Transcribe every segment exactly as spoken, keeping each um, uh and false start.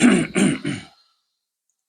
မႂ်ႇသုင်ၶႃႈ မႂ်ႇသုင် မႂ်ႇသုင် ပေႃႈမႄႈပီႈၼွင်ႉႁဝ်း ၵူႈၵေႃႉၵူႈၵူၼ်း ၵူႈၸဝ်ႈ မႂ်ႇသုင်တင်းသဵင်ႈၶႃႈ မႂ်ႇသုင်ၶႃႈ ပေႃႈမႄႈပီႈၼွင်ႉႁဝ်း ၵူႈၵေႃႉၵူႈၵူၼ်း ၸဝ်ႈ မႂ်ႇသုင်တင်းသဵင်ႈၶႃႈ။ မိူဝ်ႈၼႆႉ မိူဝ်ႈၵၢင်ၼႂ်ၸဝ်ႉ ၶႃႈႁဝ်းလႆႈဢဝ် ၵႃႇထႃႇ ပၢၼ်ၵုမ်ႇၽြႃးပဵၼ်ၸဝ်ႈ ဢဝ်တႅမ်ႈလူင်းၵႂႃႇ လူႇတၢၼ်းပၼ် ပေႃႈမႄႈပီႈၼွင်ႉၶဝ် ၵူႈၵေႃႉၵူႈၵူၼ်း ဢႃႇ ၵမ်းၼႆႉသမ်ႉ မီးပေႃႈမႄႈပီႈၼွင်ႉ ပိူၼ်ႈၸိူၵ်ႈၸႂ် ပိူၼ်ႈထုၵ်ႇၸႂ် ပိူၼ်ႈမႅၼ်ႈၸႂ် ၶိုၼ်းယွၼ်းမႃးဝႃႈ လၢတ်ႈၼႄ ပိူင်ပဵၼ်မႃး လွင်ႈတၢင်း လွၵ်းလၢႆးၸႂ်ႉတိုဝ်းမၼ်းသေၵမ်းၶႃႈ။ ယွၼ်းမႃးၸိူင်ႉၼႆ မိူဝ်ႈလဵဝ်ၼႆႉ ၶႃႈႁဝ်းတေမႃးဢုပ်ႇမႃးလၢတ်ႈ လွၵ်းလၢႆး ပိူင်ပဵၼ် ၵႃႇထႃႇၼႆႉ လႆႈဝႃႈပဵၼ် ၵႃႇထႃႇၵတ်ႉ ၵႃႇထႃႇယမ် ၵႃႇထႃႇၵတ်ႉ ၵႃႇထႃႇယမ် တူၵ်းၼမ်ႉဢမ်ႇလႆ တူၵ်းၾႆးဢမ်ႇမႆႈ ပေႃးၽႂ်လွတ်ႈၵႃႇထႃႇၼႆႉ ဢမ်ႇတၢႆႁူင်လႃးလႃးၶႃႈ မၢၵ်ႇၵွင်ႈၵေႃႈဢမ်ႇတိူဝ်ႉၶႃႈ ပေႃးတိုၼ်ႇမႃးႁႂ်ႈလွတ်ႈ ၵဝ်ႈၵမ်း ၵဝ်ႈၵမ်း ၵူႈဝၼ်း ၵူႈဝၼ်းၼႆႉ မၢၵ်ႇၵွင်ႈၵေႃႈဢမ်ႇတိူဝ်ႉ မိူင်းငရၢႆးၵေႃႈဢမ်ႇတူၵ်း လွင်ႈၽေးဢၼ်ႇတရႄႇ ပိူၼ်ႈဝႃႈၽေး ယၢၼ်ႇသူႇႁႃႈပိူင် တၢမ်ႇသိပ်းပိူင် ဢုပၢတ်ႈသိပ်းႁူၵ်း ၽေးသၢဝ်းႁႃႈ ယမႃႇၸႃႉသၢမ်သိပ်းပၢႆသွင် ဢၼႃႇယေႃးၵႃႇ ၵဝ်ႈသိပ်းပၢႆႁူၵ်း ဢၼ်ဝႃႈၼၼ်ႉ တိုၼ်းဢမ်ႇၺႃးလႃးလႃးၶႃႈ တိုၼ်းဢမ်ႇၺႃးလႃးလႃး လွတ်ႈၵၢင် တင်းသဵင်ႈၶႃႈ။ ၵူၼ်းဢၼ်လွတ်ႈၵႃႇထႃႇၼႆႉ ယူႇလီၵိၼ်ဝၢၼ် ၵတ်းယဵၼ်သိူဝ်းသႃႇ တူဝ်ၶျၢမ်းသႃႇ ၸႂ်ၶျၢမ်းသႃႇ ဢႃႇယုယိုၼ်းယၢဝ်း ပၢႆးယူႇလီၶႅမ်ႉ မီးငိုၼ်းမီးၶမ်း မီးၵိၼ်မီးၸႂ်ႉ တႃႇသေႇၶႃႈ။ ၵႃႇထႃႇၼႆႉ ပေႃးတေလၢတ်ႈဢထိပ်ႉပႄႇမၼ်းတႄႉ လၢတ်ႈ လၢတ်ႈသၢမ်ဝၼ်းၵေႃႈဢမ်ႇသဵင်ႈလႄႈ ပေႃးတေလၢတ်ႈဢၵျူဝ်းၵေႃႈ လၢတ်ႈၸဵတ်းဝၼ်းၵေႃႈဢမ်ႇသဵင်ႈလႄႈ ဢၵျူဝ်းမၼ်းယႂ်ႇၼႃႇ ၽွၼ်းလီမၼ်းၼမ်ၼႃႇ။ ပေႃးၽႂ်မီးပႃႇရမီႇၵေႃႈ တႅမ်ႈဢဝ် ၵူးဢဝ်သေၵႂႃႇလွတ်ႈၶႃႈလႃႈ။ ပဵၼ်ၵႃႇထႃႇလီတႄႉတႄႉ။ ပေႃႈမႄႈပီႈၼွင်ႉႁဝ်း လွတ်ႈၵူႈဝၼ်းၶႃႈၼႃႇ။ ၼိုင်ႈဝၼ်းၼႆႉလွတ်ႈ ၵဝ်ႈၵမ်း ၵဝ်ႈၵမ်း ၵူႈဝၼ်း ၵူႈဝၼ်းၼႃႇ။ ၼႆႉပဵၼ်ၶေႃႈမဵတ်ႉတႃႇၶႃႈႁဝ်း ယွၼ်းႁႂ်ႈသူၸဝ်ႈလွတ်ႈၵူႈဝၼ်း။ ပေႃးသူၸဝ်ႈလွတ်ႈၵူႈဝၼ်း သူၸဝ်ႈတေႁၼ်ဢၵျူဝ်းမၼ်း သူၸဝ်ႈတေႁၼ်ၽွၼ်းလီမၼ်းၼႃႇ။ ၵမ်းၼႆႉသမ်ႉ တေလၢတ်ႈၼႄလွင်ႈပိူင်ပဵၼ်မႃး ၵႃႇထႃႇၼႆႉ ၸဝ်ႈမုၼ်ယႂ်ႇၶုၼ်ႁေႃၶမ်းႁဝ်း ၸဝ်ႈမုၼ်ယႂ်ႇၶုၼ်ႁေႃၶမ်းႁဝ်း ၸဝ်ႈမုၼ်ယႂ်ႇၶုၼ်ႁေႃၶမ်းလူင်ႁဝ်း ၸဝ်ႈပႃႇတိႁ ပႃႇတိႁ မိူဝ်ႈပႃႇတိႁၼႆႉ တႃႇတေလုၵ်ႉဢဝ်တီႈမိူင်းထႆးၼႆႉ ၵႂႃႇတီႈမိူင်းဢင်းၵိတ်ႉ လႆႈၼင်ႈႁိူဝ်း ၵႂႃႇၼႂ်းၼမ်ႉပၢင်ႇလၢႆႇ ၸင်ႇၵွႆႈထိုင်လႆႈၶႃႈဢေႃႈ။ ၵမ်းၼႆႉထႅင်ႈ မိူဝ်ႈၽွင်းတိုၵ်ႉၵႂႃႇၼႂ်းၼမ်ႉပၢင်ႇလၢႆႇလူင်ၼၼ်ႉ မီးၽူၼ် ၽူၼ်လူမ်းလူင်း ၽူၼ်ႁႅင်း လူမ်းႁႅင်းၼႃႇ။ မိူဝ်ႈၵူႈပွၵ်ႈၼႆႉ ပေႃးၽႂ်ၵႂႃႇႁူပ်ႉၺႃးလွင်ႈ ၽူၼ်လူင်လူမ်းလူင်း မႃးၼႂ်းပၢင်ႇလၢႆႇ ပေႃးၼႆၼႆႉ ၶိူဝ်းၼႆႉၸူမ်ၵႂႃႇႁၢႆၵႂႃႇ ၵူၼ်းၼႆႉတၢႆၵႂႃႇတ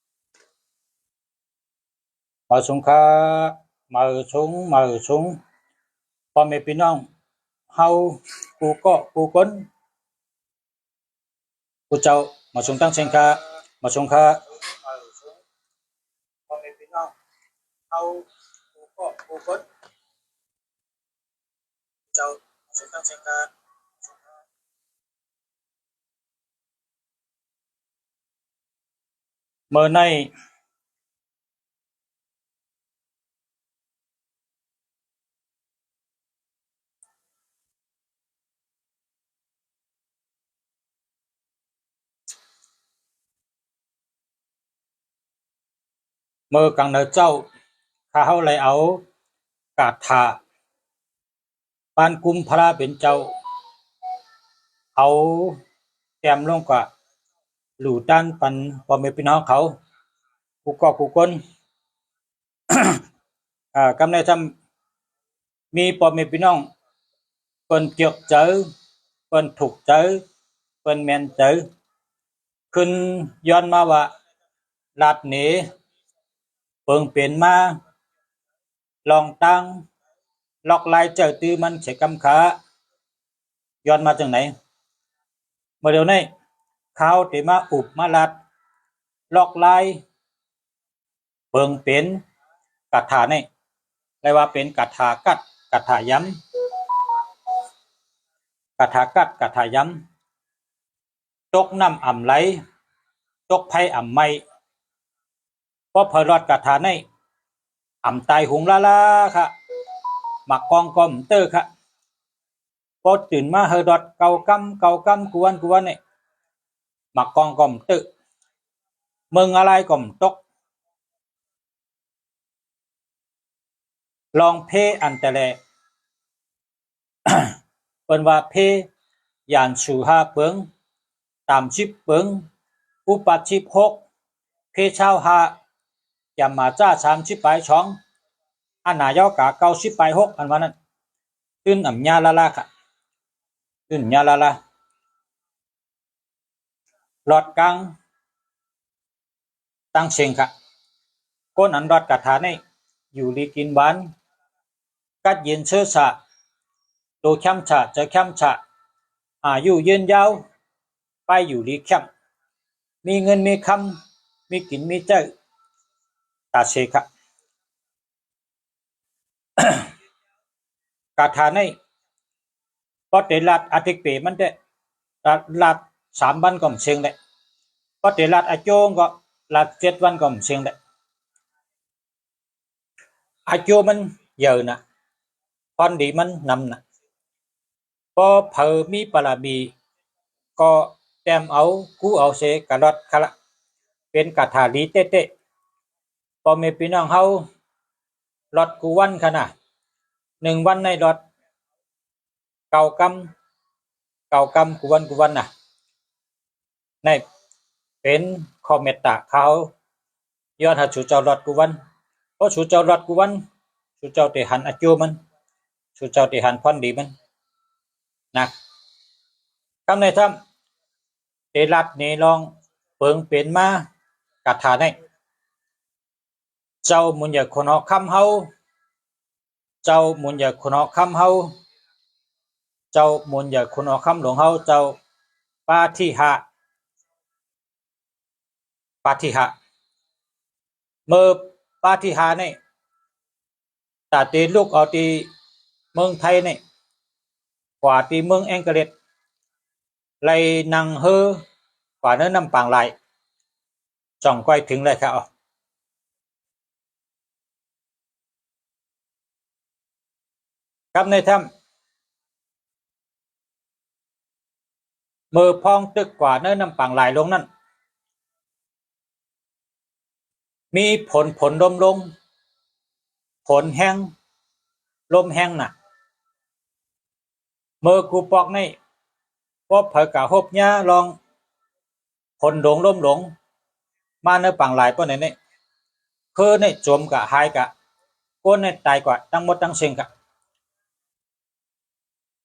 င်းမူတ်းတင်းသဵင်ႈၵႂႃႇ။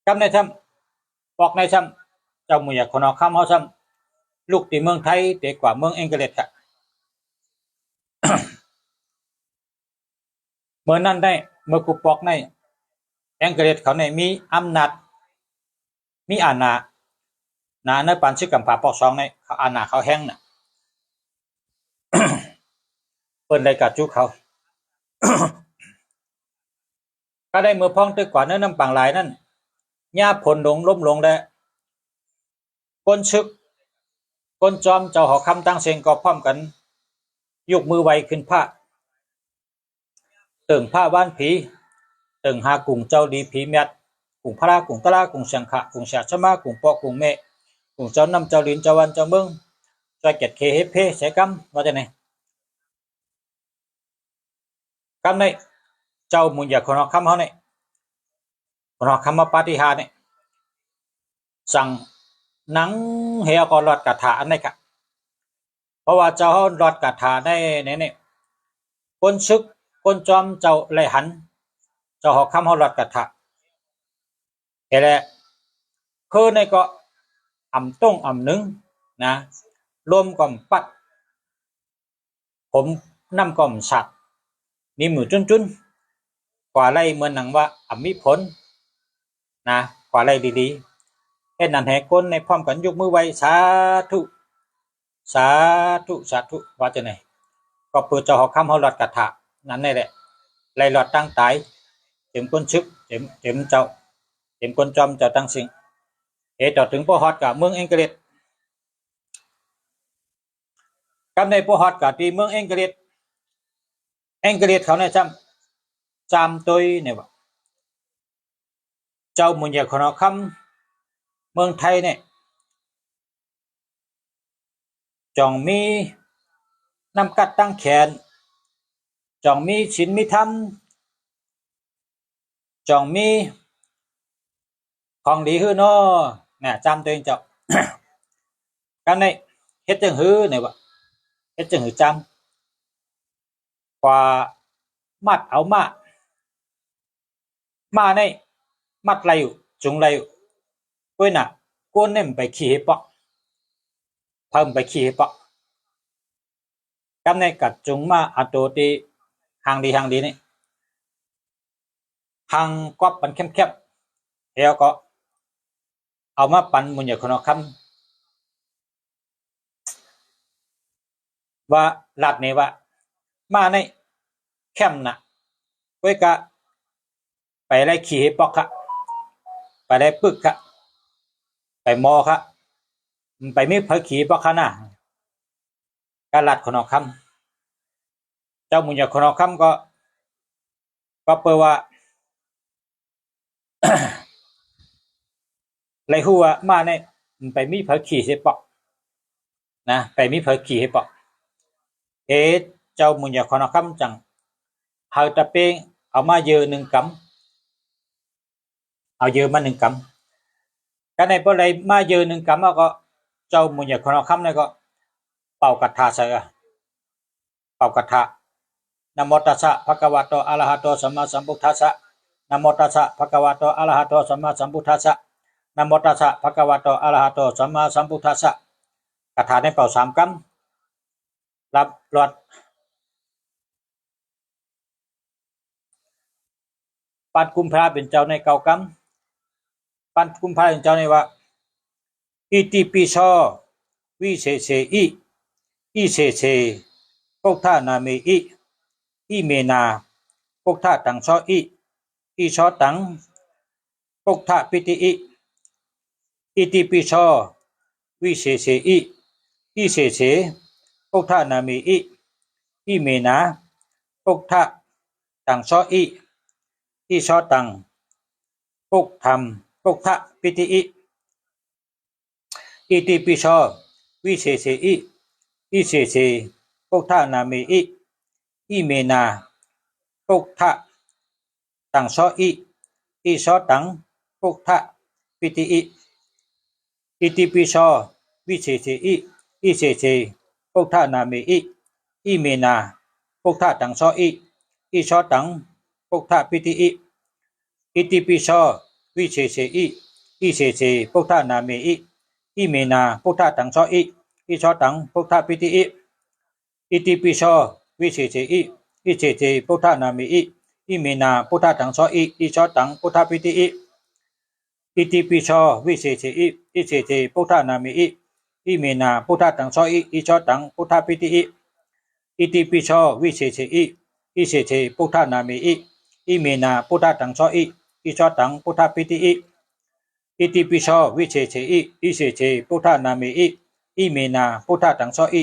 ၵမ်းၼႆႉသမ်ႉ ပွၵ်ႈၼႆႉသမ်ႉ ၸဝ်ႈမုၼ်ယႂ်ႇၶုၼ်ႁေႃၶမ်းႁဝ်းသမ်ႉ လုၵ်ႉတီႈမိူင်းထႆး တေၵႂႃႇမိူင်းဢင်းၵိတ်ႉၶႃႈ။ မိူဝ်ႈၼၼ်ႉၼႆႉ မိူဝ်ႈၵူႈပွၵ်ႈၼႆႉ ဢင်းၵိတ်ႉၶဝ်ၼႆႉ မီးဢမ်းၼၢတ်ႈ မီးဢႃႇၼႃႇ ၼႃႇ ၼႂ်းပၢၼ်သိုၵ်းၵမ်ႇၽႃႇပွၵ်ႈသွင်ၼႆႉ ၶဝ် ဢႃႇၼႃႇၶဝ်ႁႅင်းၼႃႇ ပိူၼ်ႈလႆႈၵႂႃႇၸူးၶဝ်။ ၵေႃႈလႆႈ မိူဝ်ႈၽွင်းတိုၵ်ႉၵႂႃႇၼႂ်းၼမ်ႉပၢင်ႇလၢႆႇၼၼ်ႉ ၺႃးၽူၼ်လူင်လူမ်းလူင်လႄႈ ၵူၼ်းသိုၵ်း ၵူၼ်းၸွမ်းၸဝ်ႈႁေႃၶမ်းတင်းသဵင်ႈၵေႃႈ ၽွမ်ႉၵၼ် ယုၵ်ႉမိုဝ်းဝႆႈၶိုၼ်ႈၽႃႉ တိူင်ႇၽႃႉဝၼ်းၽီ တိူင်ႇႁႃၵုင်ႇၸဝ်ႈလီၽီမျၢတ်ႈ ၵုင်ႇၽြႃး ၵုင်ႇတြႃး ၵုင်ႇသင်ႇၶႃႇ ၵုင်ႇသြႃႇသမႃး ၵုင်ႇပေႃႈၵုင်ႇမႄႈ ၵုင်ႇၸဝ်ႈၼမ်ႉၸဝ်ႈလိၼ် ၸဝ်ႈဝၢၼ်ႈၸဝ်ႈမိူင်း ၸွႆႈၵႅတ်ႇၶႄႁႄႉၽေးသေၵမ်း ဝႃႈၸိူင်ႉၼႆ။ ၵမ်းၼႆႉ ၸဝ်ႈမုၼ်ယႂ်ႇၶုၼ်ႁေႃၶမ်းႁဝ်းၼႆႉ ၶုၼ်ႁေႃၶမ်းမႃးပႃးတီႈႁႃႈၼႆႉ ၸင်ႇၼင်ႈႁေၵေႃႈ လွတ်ႈၵႃႇထႃႇဢၼ်ၼႆႉၶႃႈ။ ပေႃးဝႃႈၸဝ်ႈႁဝ်းလွတ်ႈၵႃႇထႃႇၼႆၼႆႉ ၵူၼ်းသိုၵ်းၵူၼ်းၸွမ်းၸဝ်ႈလႆႈႁၼ် ၸဝ်ႈႁေႃၶမ်းႁဝ်းလွတ်ႈၵႃႇထႃႇ ႁႄႉလႄႈ ၶိူဝ်းၼႆႉၵေႃႈ ဢမ်ႇတူင်ႉဢမ်ႇၼိုင်ၼႃႇ လူမ်းၵေႃႈဢမ်ႇပတ်ႉ ၽူမ်ၼမ်ႉၵေႃႈဢမ်ႇသၢတ်ႇ ၼိမ်ယူႇၸုၼ်းၸုၼ်း ၵႂႃႇလႆႈမိူၼ်ၼင်ႇဝႃႈဢမ်ႇမီးၽူၼ် ၼႃႇ ၵႂႃႇလႆႈလီလီ။ ႁဵတ်းၼၼ်ႁႄ ၵူၼ်းၼႆႉၽွမ်ႉၵၼ်ယုၵ်ႉမိုဝ်းဝႆႈ သႃႇထု သႃႇထု သႃႇထု ဝႃႈၸိူင်ႉၼႆ။ ၵွပ်ႈပိူဝ်ႈၸဝ်ႈႁေႃၶမ်းႁဝ်းလွတ်ႈၵႃႇထႃႇၼၼ်ႉၼႆလႄႈ လႆႈလွတ်ႈတၢင်းတၢႆ ၸဵမ်ၵူၼ်းသိုၵ်း ၸဵမ် ၸဵမ်ၸဝ်ႈ ၸဵမ်ၵူၼ်းၸွမ်းၸဝ်ႈတင်းသဵင်ႈ။ ႁႄ တေႃႇထိုင်ပေႃးႁွတ်ႈၵႂႃႇမိူင်းဢင်းၵိတ်ႉ ၵမ်းၼႆႉ ပေႃးႁွတ်ႈၵႂႃႇတီႈမိူင်းဢင်းၵိတ်ႉ ဢင်းၵိတ်ႉၶဝ်ၼႆႉသမ်ႉ ၸၢမ်ႈတူၺ်းၼႆဝႃႈ ၸဝ်ႈမုၼ်ယႂ်ႇၶုၼ်ႁေႃၶမ်း မိူင်းထႆးၼႆႉ ၸွင်ႇမီးၼမ်ႉၵတ်ႉတၢင်းၶႅၼ်ႇ ၸွင်ႇမီးသိၼ်မီးထမ်း ၸွင်ႇမီးၶွင်လီႁိုဝ်ၼေႃႈ ၼႆႉ ၸၢမ်ႈတူၺ်းၸဝ်ႈ။ ၵမ်းၼႆႉ ႁဵတ်းၸိူင်ႉႁိုဝ်ၼႆဝႃႈ ႁဵတ်းၸိူင်ႉႁိုဝ်ၸၢမ်ႈ ၵႂႃႇမတ်ႉဢဝ်မႃႉ မႃႉၼႆႉ မတ်ႉလႆႈယူႇ ၸုင်လႆႈယူႇ ၵူၺ်းၼႃႇ ၵူၼ်းၼႆႉ ဢမ်ႇပႆႇၶီႇႁေပွၵ်ႈ ၽႂ်ဢမ်ႇပႆႇၶီႇႁေပွၵ်ႈ။ ၵမ်းၼႆႉ ၵႂႃႇၸုင်မႃႉဢတူဝ်တီႈ ႁၢင်ႈလီႁၢင်ႈလီၼႆႉ ႁၢင်ႈၵွပ်ႉပၼ်ၶႅမ်ႉၶႅမ်ႉ ယဝ်ႉၵေႃႈ ဢဝ်မႃးပၼ်မုၼ်ယႂ်ႇၶုၼ်ႁေႃၶမ်း ဝႃႈ လၢတ်ႈၼႄဝႃႈ မႃႉၼႆႉ ၶႅမ်ႉၼႃႇ ၵူၺ်းၵႃႈ ပႆႇလႆႈၶီႇႁေပွၵ်ႈၶႃႈ ပႆႇလႆႈပိုၵ်းၶႃႈ ပႆႇမေႃၶႃႈ ပႆႇမီးၽႂ်ၶီႇႁေပွၵ်ႈၶႃႈၼႃႇ ၵႂႃႇလၢတ်ႈၶုၼ်ႁေႃၶမ်း။ ၸဝ်ႈမုၼ်ယႂ်ႇၶုၼ်ႁေႃၶမ်းၵေႃႈ ၵွပ်ႈပိူဝ်ႈဝႃႈ လႆႈႁူႉဝႃႈ မႃႉၼႆႉ ပႆႇမီးၽႂ်ၶီႇသေပွၵ်ႈ ၼႃႇ ပႆႇမီးၽႂ်ၶီႇသေပွၵ်ႈ။ ဢေႈ ၸဝ်ႈမုၼ်ယႂ်ႇၶုၼ်ႁေႃၶမ်းၸင်ႇ ႁႂ်ႈတပႄး ဢဝ်မႃးယိူဝ်ႈၼိုင်ႈၵမ် ဢဝ်ယိူဝ်ႈမႃးၼိုင်ႈၵမ်။ ၵမ်းၼႆႉ ပေႃးလႆႈမႃးယိူဝ်ႈၼိုင်ႈၵမ်ယဝ်ႉၵေႃႈ ၸဝ်ႈမုၼ်ယႂ်ႇၶုၼ်ႁေႃၶမ်းၼႆႉၵေႃႈ ပဝ်ႇၵႃႇထႃႇသႂ်ႇ ပဝ်ႇၵႃႇထႃႇ Namo tassa bhagavato arahato sammāsambuddhassa. Namo tassa bhagavato arahato sammāsambuddhassa. Namo tassa bhagavato arahato sammāsambuddhassa. ၵႃႇထႃႇၼႆႉ ပဝ်ႇသၢမ်ၵမ်း လပ်ႉလွတ်ႈ ပၼ်ၵုမ်ႇၽြႃးပဵၼ်ၸဝ်ႈၼႆႉ ၵဝ်ႈၵမ်း။ ပၼ်ၵုမ်ႇၽြႃးပဵၼ်ၸဝ်ႈၼႆႉဝႃႈ Itipi so visese i, isese buddhanāme i, imenā buddhataṃ so i, iso taṃ buddhapiṭhi i. Itipi so visese i, isese buddhanāme i, imenā buddhataṃ so i, iso taṃ buddham buddhapiṭhi i. Itipi so visese i, isese buddhanāme i, imenā buddhataṃ so i, iso taṃ buddhapiṭhi i. Itipi so visese i, isese buddhanāme i, imenā buddhataṃ so i, iso taṃ buddhapiṭhi i. Itipi so visese i, isese buddhanāme i, imenā buddhataṃ so i, icotaṃ buddhapītiyi. Itipi so visesehi visesebuddhanāmehi imenā buddhadaṃsohi icotaṃ buddhapītiyi. Itipi so visesehi visesebuddhanāmehi imenā buddhadaṃsohi icotaṃ buddhapītiyi. Itipi so visesehi visesebuddhanāmehi imenā buddhadaṃsohi icotaṃ buddhapītiyi. Itipi so visesehi visesebuddhanāmehi imenā buddhadaṃsohi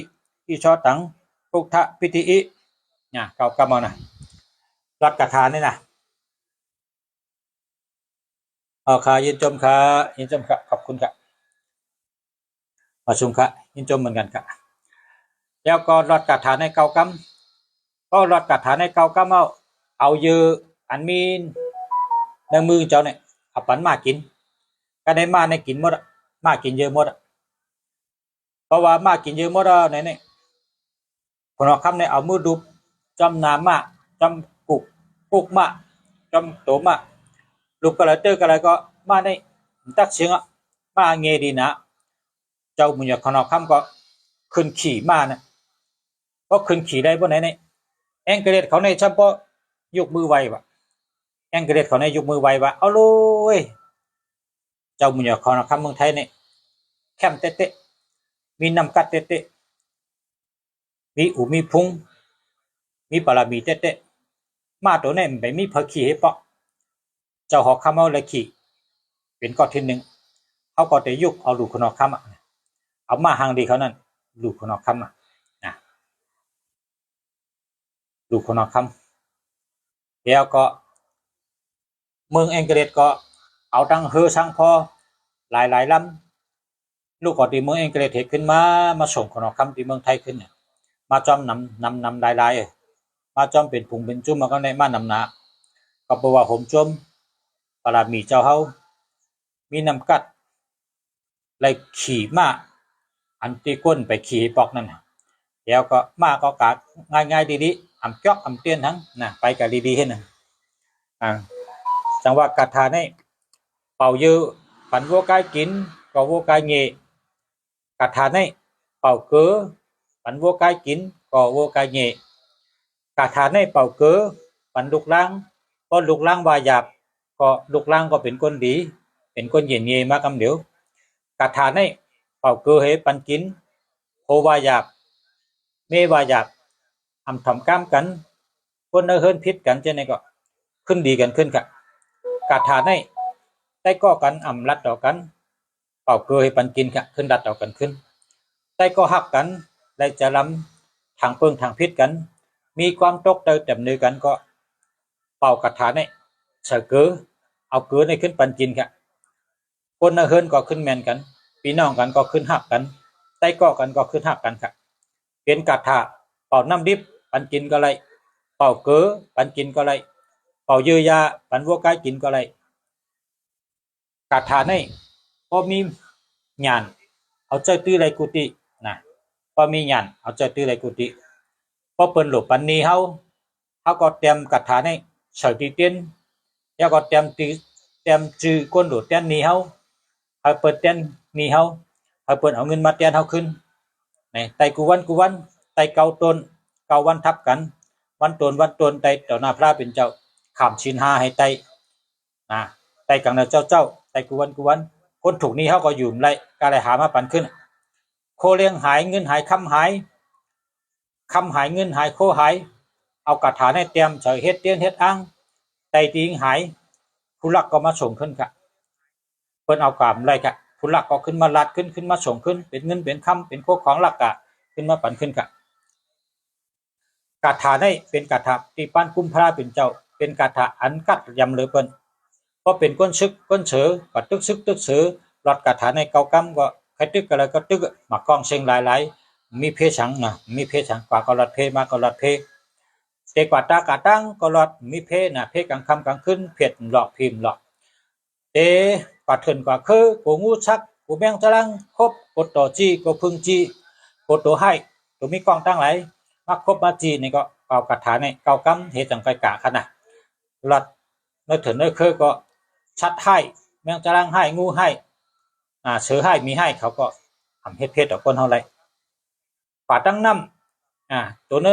icotaṃ buddhapītiyi. เนี่ย เก้าคำเอานะ รัตคาถานี่นะ เอาค่ะ ยินชมค่ะ ยินชมค่ะ ขอบคุณค่ะ มาชมค่ะ ยินชมเหมือนกันค่ะ แล้วก็รัตคาถาในเก้าคำ ก็รัตคาถาในเก้าคำเอา เอาเยื่ออันมีในมือเจ้าเนี่ย เอาปันหมากิน ก็ได้หมาในกินหมดอะ หมากินเยื่อหมดอะ เพราะว่าหมากินเยื่อหมดอะ ในเนี่ย คนหนอคำเนี่ยเอามือลูบ จ้ำหน้าหมา จ้ำกุก กุกหมา จ้ำโตหมา ลูบกะไรเตื้อกะไรก็หมาเนี่ย ตักเสียงอะ หมาเงดีนะ เจ้าบุญยอดคนหนอคำก็ขึ้นขี่หมานะ ก็ขึ้นขี่ได้บ่ไหนเนี่ย แองเกเรตเขาเนี่ย เฉพาะยกมือไหว้วะ แองเกเรตเขาเนี่ยยกมือไหว้ว่า เอาเลย เจ้าบุญยอดคนหนอคำเมืองไทยเนี่ย เข้มเต๊ะๆ มีน้ำกัดเต๊ะๆ มีอู่มีพุง มีบารมีเต๊ะๆ หมาตัวเนี่ยมันไปมีเผยขี่ให้เปาะ เจ้าหนอคำเอาเลยขี่ เป็นก้อนที่หนึ่ง เขาก็จะยกเอาลูกคนหนอคำอะ เอาหมาหางดีเขานั่น ลูกคนหนอคำอะ นะ ลูกคนหนอคำ แล้วก็ เมืองแองเกเรตก็เอาตังเฮอสังพอหลายๆ ลำ ลูกก็ตีเมืองแองเกเรตเหตุขึ้นมา มาส่งคนหนอคำตีเมืองไทยขึ้นเนี่ย มาจ้อมนำ นำ นำหลายๆ มาจ้อมเป็นผงเป็นจุ้มมาก็ในมาหนำหนา ก็บอกว่าโหมจ้อม บารมีเจ้าเฮา มีน้ำกัด ไล่ขี่หมา อันตี้ก้นไปขี่ให้ปอกนั่นน่ะ แล้วก็หมาก็กาง่ายๆ ดีๆ อ่ำจอกอ่ำเตี้ยนทั้งนะ ไปกะดีๆ ให้นะ อ่า จังว่าคาถาในเป่าเยื่อปันวัวกายกิน ก็วัวกายเงย คาถาในเป่าเกลือปันวัวกายกิน ก็วัวกายเงย คาถาในเป่าเกลือปันลูกหล้าง เพราะลูกหล้างว่าหยาบ ก็ลูกหล้างก็เป็นคนดี เป็นคนเย็นเยมากำเดียว คาถาในเป่าเกลือให้ปันกิน โคว่าหยาบ เมว่าหยาบ อ่ำถ่อมก้ามกัน คนในเฮือนผิดกันเจ้านี่ก็ขึ้นดีกันขึ้นค่ะ คาถาในใต้ก่อกันอ่ำรัดต่อกัน เป่าเกลือให้ปันกินค่ะ ขึ้นรัดต่อกันขึ้น ใต้ก่อหักกัน ไล่จะลำทางเปิงทางผิดกัน มีความตกเตยแต้มเนือกันก็ เป่าคาถาในใส่เกลือ เอาเกลือในขึ้นปันกินค่ะ คนในเฮือนก็ขึ้นแม่นกัน พี่น้องกันก็ขึ้นหักกัน ใต้ก่อกันก็ขึ้นหักกันค่ะ เป็นคาถาเป่าน้ำดิบปันกินก็ไล่ เป่าเกลือปันกินก็ไล่ เป่าเยื่อยาปันวัวกายกินก็ไล่ คาถาใน พอมีญาณ เอาใจตื้อไล่กุฏินะ พอมีญาณ เอาใจตื้อไล่กุฏิ พอเปิ้นหลบปันหนี้เฮา เฮาก็เตรียมคาถาในใส่ตีเตียน แล้วก็เตรียมตี เตรียมจื้อก้นหลบเตียนหนี้เฮา ให้เปิ้นเตียนหนี้เฮา ให้เปิ้นเอาเงินมาเตียนเฮาขึ้น ในไต่กูวันกูวัน ไต่เก้าตน เก้าวันทับกัน วันตนวันตน ไต่ต่อหน้าพระเป็นเจ้า ขามศีลห้าให้ไต่ นะ ไต่กังเนอเจ้าเจ้า ไต่กูวันกูวัน คนถูกหนี้เฮาก็อยู่บ่ได้ ก็เลยหามาปันขึ้น โคเลี้ยงหาย เงินหาย คำหาย คำหาย เงินหาย โคหาย เอาคาถาในเตรียมใส่เฮ็ดเตียนเฮ็ดอ่าง ไต่ตีงหาย ผู้ลักก็มาส่งขึ้นค่ะ เปิ้นเอากำไรค่ะ ผู้ลักก็ขึ้นมาลัดขึ้น ขึ้นมาส่งขึ้น เป็นเงินเป็นคำ เป็นโคของลักกะ ขึ้นมาปันขึ้นค่ะ คาถาในเป็นคาถาตี้ปานกุ้มพระเป็นเจ้า เป็นคาถาอันกัดยำเหลือเปิ้น เพราะเป็นก้นศึกก้นเสือ ก็ตึกศึกตึกเสือ หลอดคาถาในเก้าคำก็ใครตึกอะไรก็ตึก มาก้องเซ็งหลายๆ มีเพศสังนะ มีเพศสัง กว่าก็หลอดเพศ มาก็หลอดเพศ เตกว่าตากะตั้งก็หลอด มีเพศนะ เพศกลางค่ำกลางคืน เพศหลอกพิมพ์หลอก เตกว่าเถินกว่าคือ กูงูสัก กูแมงจรัง คบ กูต่อจี้ กูพึ่งจี้ กูตัวให้ ตัวมีกล้องตั้งหลาย มาคบมาจี้นี่ก็เอาคาถาในเก้าคำ เหตุจังไกกะขนาด หลอดในเถินในคือก็สัตว์ให้ แมงจรังให้ งูให้ อ่า เสือให้ มีให้ เขาก็ทำเฮ็ดเพศต่อก้นเฮาไร ၵႂႃႇတၢင်းၼမ်ႉ ဢႃႇ တူဝ်ၼိူဝ်ၼမ်ႉ ၵူဝ်ပဵၼ် ပူမႃးၼိပ်ႇႁႃႉ ၵူဝ်ပဵၼ်တိင်မႃးပိင်မႃးၶူပ်း တႅၵ်ႈမႃးၶူပ်း မဵဝ်းတူဝ်မီးၵွင်ႉမီးယၢင် တင်းသဵင်ႈ တူဝ်ၼိူဝ်ၼမ်ႉ ၵေႃႈဢမ်ႇႁဵတ်းတေႃႇ ဢမ်ႇႁဵတ်းၶဵၼ် ဢမ်ႇႁဵတ်းၶဵၼ်တေႃႇႁဝ်းလႆႈလႃးလႃးၶႃႈ။ ၵႂႃႇတၢင်းလွႆၵေႃႈ လွတ်ႈၵဝ်ႈၵမ်း၊ ၵႂႃႇတၢင်းၼမ်ႉၵေႃႈ လွတ်ႈၵဝ်ႈၵမ်း။ ၶီႇလူတ်ႉၶီႇၵႃး ၶီႇႁိူဝ်း ၵူဝ်ႁိူဝ်းလူႉ ၵူဝ်ၵႃးလူႉ ၵူဝ်လူတ်ႉၶိူင်ႈလူႉ ဢႃႇ ပေႃးတေၶိုၼ်ႈၵႃး တေဢွၵ်ႇႁိူၼ်းဢွၵ်ႇယေး လွတ်ႈၵႃႇထႃႇၼႆႉၵဝ်ႈၵမ်းသေ ၸင်ႇၵွႆႈၵႂႃႇၶီႇလူတ်ႉၶီႇၵႃး ၸင်ႇၵွႆႈၵႂႃႇၶီႇႁိူဝ်း ၵႂႃႇၵေႃႈလွတ်ႈၽေး မႃးၵေႃႈလွတ်ႈၽေးၶႃႈ။ တေၵႂႃႇၵႃႉၵႂႃႇၶၢႆ လွတ်ႈႁႂ်ႈၵႂႃႇၶႃႈ။ ၵုၼ်ႇၵႃႉတၢင်းၶၢႆ ၶၢႆလီတႄႉတႄႉၶႃႈ။ ႁဝ်းပဵၼ်ၵူၼ်းႁဵတ်းၵၢၼ် လုၵ်ႈၼွင်ႉပိူၼ်ႈ ႁႂ်ႈပေႃႈလဵင်ႉႁၵ်ႉ ႁႂ်ႈမႄႈလဵင်ႉႁၵ်ႉ ႁဝ်းၵေႃႈပဝ်ႇၵႃႇထႃႇၼႆႉ ၼႃႇ ပဝ်ႇၵႃႇထႃႇၼႆႉ ပေႃးပဝ်ႇဢဝ်ၵဝ်ႈၵမ်း လၢတ်ႈၸိုဝ်ႈပေႃႈလဵင်ႉ လၢတ်ႈၸိုဝ်ႈမႄႈလဵင်ႉ ႁႂ်ႈပိူၼ်ႈႁၵ်ႉႁဝ်းမိူၼ်လုၵ်ႈမိူၼ်လၢင်းၼႆၵေႃႈ ပိူၼ်ႈႁၵ်ႉႁဝ်း။ သင်ဝႃႈပိူၼ်ႈႁႂ်ႈ ႁႂ်ႈပိူၼ်ႈၶိုၼ်ႈငိုၼ်းလိူၼ် ၼႃႇ ႁႂ်ႈပိူၼ်ႈတူဝ်းပၼ်ငိုၼ်းလိူၼ်ႁဝ်း ႁဝ်းၵေႃႈႁဵတ်းတဵၼ်းတႆႈ ဢဝ်ထၢတ်ႈပုင်ႇပေႃႈလဵင်ႉ ထၢတ်ႈပုင်ႇမႄႈလဵင်ႉ ယဝ်ႉၵေႃႈ ယုၵ်ႉမိုဝ်းဝႆႈ ႁဝ်းၵေႃႈလွတ်ႈၵႃႇထႃႇၼႆႉၵဝ်ႈၵမ်း ၼႃႇ ပိူၼ်ႈၵေႃႈတၵ်းႁၵ်ႉႁူမ်ၸူမ်းပႅင်း ၶိုၼ်ႈပၼ်ငိုၼ်းလိူၼ်ႁဝ်းလႆႈ။ ဢဝ်ႁဵတ်းတဵၼ်းတႆႈ တႆႈတေႃႇၼႃႈၽြႃးပဵၼ်ၸဝ်ႈ ဝႆႈပေႃႈလဵင်ႉ ဝႆႈမႄႈလဵင်ႉ ႁဵတ်းၼႆ ၼႃႇ ႁဵတ်းၼႆၵေႃႈ ပိူၼ်ႈၶိုၼ်ႈငိုၼ်းလိူၼ်ႁဝ်းလႆႈ။ ယႃႇထူးၶိုၼ်ႈ ပဵၼ်ၵူၼ်းသိုၵ်းၵူၼ်းသိူဝ် ဢိူဝ်ႇ ၶႂ်ႈၶိုၼ်ႈယႃႇထူး ၶႂ်ႈပဵၼ်ၶုၼ် ၶႂ်ႈ ၶႂ်ႈပဵၼ်ၸဝ်ႈ ၼႃႇ ၶႂ်ႈမီးယႃႇထူး ၶႂ်ႈပဵၼ်ၶုၼ်ႁၢၼ်ၶုၼ်သိုၵ်း ၵေႃႈ လွတ်ႈၵၢင်ၼႂ်ၸဝ်ႉၸဝ်ႉ ၵဝ်ႈၵမ်းၵဝ်ႈၵမ်း ပေႃးလွတ်ႈယဝ်ႉ ဢဝ်ၼမ်ႉလၢင်ႉၼႃႈ ပေႃးလွတ်ႈယဝ်ႉ ဢဝ်ၼမ်ႉ ပဝ်ႇၼမ်ႉၵိၼ် ၼႃႇ ပဝ်ႇၼမ်ႉၵဝ်ႈၵမ်းလၢင်ႉၼႃႈ ပဝ်ႇၼမ်ႉၵဝ်ႈၵမ်းႁႂ်ႈၵိၼ် ဝၢႆႇၼႃႈၵႂႃႇတၢင်းဢွၵ်ႇ ဝၢႆႇၼႃႈၸူးတႃဝၼ်း ၼႃႇ ဝၢႆႇၼႃႈၸူးတႃဝၼ်းႁႂ်ႈ ၵိၼ်ၼမ်ႉၵူႈဝၼ်း ၵိၼ်ၼမ်ႉၵႃႇထႃႇပဝ်ႇၵူႈဝၼ်း ဢၢပ်ႇ ဢိူဝ်ႇ ဢဝ်လၢင်ႉၼႃႈၵူႈဝၼ်း ၵိၼ်ၵူႈဝၼ်း ပေႃးၼႆ လႆႈၶိုၼ်ႈပဵၼ်ၸဝ်ႈပဵၼ်ၶုၼ်လႆႈၶႃႈ။ ၵႃႇထႃႇၼႆႉ ႁဵတ်းသူၼ်ႁဵတ်းၼႃး ၼႃႇ ၼင်ႇႁိုဝ်ဝူင်ႈတေဢမ်ႇမႃးယႃႉ ၼင်ႇႁိုဝ်မႅင်းတေဢမ်ႇမႃးယႃႉ သူၼ်ၶဝ်ႈၶႄႇ သူၼ်ႁႆႈသူၼ်ၼႃး ဢိူဝ်ႇ သူၼ်ဢူႉယဵၼ်ႇပၢၼ်းဝႃႈ ႁဝ်းၼႂ်းသူၼ်ၼႂ်းႁိူၵ်ႈ ပေႃးႁဝ်းၵူဝ်မီးတူဝ်ထိူၼ်ႇတူဝ်မဵဝ်း မဵဝ်းတူဝ်ႁၢႆႉမႃးယႃႉ ႁဝ်းၵေႃႈလွတ်ႈၵႃႇထႃႇၼႆႉ လဵပ်ႈႁွပ်ႈႁွပ်ႈသူၼ်ႁဝ်းၵေႃႈလႆႈ ၼႃႇ လဵပ်ႈႁွပ်ႈႁွပ်ႈ ပေႃးဝႃႈသူၼ်ႁဝ်းၵႂၢင်ႈၼႃႇ လဵပ်ႈဢမ်ႇလႆႈၼႆၵေႃႈ ႁဝ်းတႅမ်ႈၵႃႇထႃႇၼႆႉ တႅမ်ႈသႂ်ႇၼႂ်းၽႅၼ်ႇတွင်းလိူင်ၵေႃႈလႆႈ တႅမ်ႈသႂ်ႇၼႂ်းၽႅၼ်ႇလိူင် ၽႅၼ်ႇၽိူၵ်ႇၵေႃႈလႆႈ ဢဝ်မႆႉပူၵ်းဝႆႉၼႂ်းၵၢင်သူၼ်ႁဝ်း ၼႃႇ ႁႂ်ႈမၼ်းပိဝ်ၵႂႃႇပိဝ်မႃးဝႆႉတႃႇသေႇ ဝႆႉသုင်သုင် ႁဵတ်းၼၼ်ၵေႃႈ သူၼ်ႁဝ်းၵေႃႈ တူဝ်ယႃႉဢၼ်တူဝ်ၵဝ်း ၼူဝႃႈ ၸွၼ်ႈဝႃႈ ၼႆဝႃႈ ၸိူဝ်းၼႆႉ မႃးယႃႉသူၼ်ႁဝ်းလႆႈ ၼႃႇ တူဝ်ႁၢႆႉ မႃးယႃႉ ႁဝ်းၽုၵ်ႇၶဝ်ႈ ႁဝ်းၽုၵ်ႇထူဝ်ႇ ၽုၵ်ႇငႃး ၽုၵ်ႇတႅင် ၽုၵ်ႇတၢင်းၵိၼ်တၢင်းယမ်ႉ ႁႂ်ႈၼႂ်းသူၼ်ၼႂ်းႁိူၵ်ႈႁဝ်းလွတ်ႈၽေးၼႆၵေႃႈ ႁဵတ်းၼၼ်ၼႃႇ တႅမ်ႈၵႃႇထႃႇၼႆႉ သႂ်ႇၼႂ်းၽႅၼ်ႇၵေႃႈလႆႈ သႂ်ႇၼႂ်းၽႅၼ်ႇတွင်း တွင်းလိူင် တွင်းလႅင် ၼႂ်းလၢၼ်းၸိုၼ်း လၢၼ်းငိုၼ်း လၢၼ်းႁဵၵ်ႇ ၶဝ်ႈဝႆႉသုင်သုင် ႁဵတ်းၼႆၵေႃႈလႆႈၼႃႇ။ ပဵၼ်ၵႃႇထႃႇ ပၢၼ်ႇၵုမ်ႇၽြႃးပဵၼ်ၸဝ်ႈၼႃႇ လၢႆးၸႂ်ႉမၼ်းၼမ်ၼႅၼ်ႈ ပေႃးဝႃႈတေလၢတ်ႈသဵင်ႈသဵင်ႈၼႆႉ ၵေႃႈသမ်ႉဝႃႈလၢတ်ႈပဵၼ်သၢမ်ဝၼ်းၵေႃႈ ဢမ်ႇသဵင်ႈလႆႈၼႃႇ ပေႃးဝႃႈပိူၼ်ႈၸႂ်ႉၼမ်ၼႃႇ။ ၵႃႇထႃႇသၢမ်ပုၵ်ႈ တူၵ်းၼမ်ႉဢမ်ႇလႆ တူၵ်းၾႆးဢမ်ႇမႆႈၼႆႉ မၼ်းမီးဝႆႉၼႂ်းလိၵ်ႈ မီးၼႂ်း ၼႂ်းတမ်းရႃးၼႃႇ ၵူၼ်းမိူင်းထႆး မိူင်းထႆး မိူင်းယူၼ်းၼေႃႈ ပိူၼ်ႈႁွင်ႉဝႃႈတမ်းရႃး တမ်းရႃးမိူင်းၼိူဝ်ၼႃႇ ၶွင်လီမိူင်းၼိူဝ်ၼႃႇ တမ်းရႃးမိူင်းထႆး ပေႇတၢင်ႇၼႆႉၵႃႈ ဝႃႈၵႂၢမ်းတႆးႁဝ်းဝႃႈ ပေႇတၢင်ႇမိူင်းထႆးၼႆႉ ၵႃႇထႃႇမၼ်းဝႃႈႁိုဝ်ၶႃႈၼႆႉ ၵႃႇထႃႇမၼ်းၵေႃႈ သွၼ်ၵႂႃႇယဝ်ႉၶႃႈ ဢိူဝ်ႈ ၵႃႇထႃႇသွၼ်ၵႂႃႇ ၵမ်းၼႆႉတေၶိုၼ်းသွၼ်ထႅင်ႈၵမ်းၼႃႇ ပေႃးထွမ်ႇတႄႉလီလီ ၵႃႇထႃႇမၼ်းဝႃ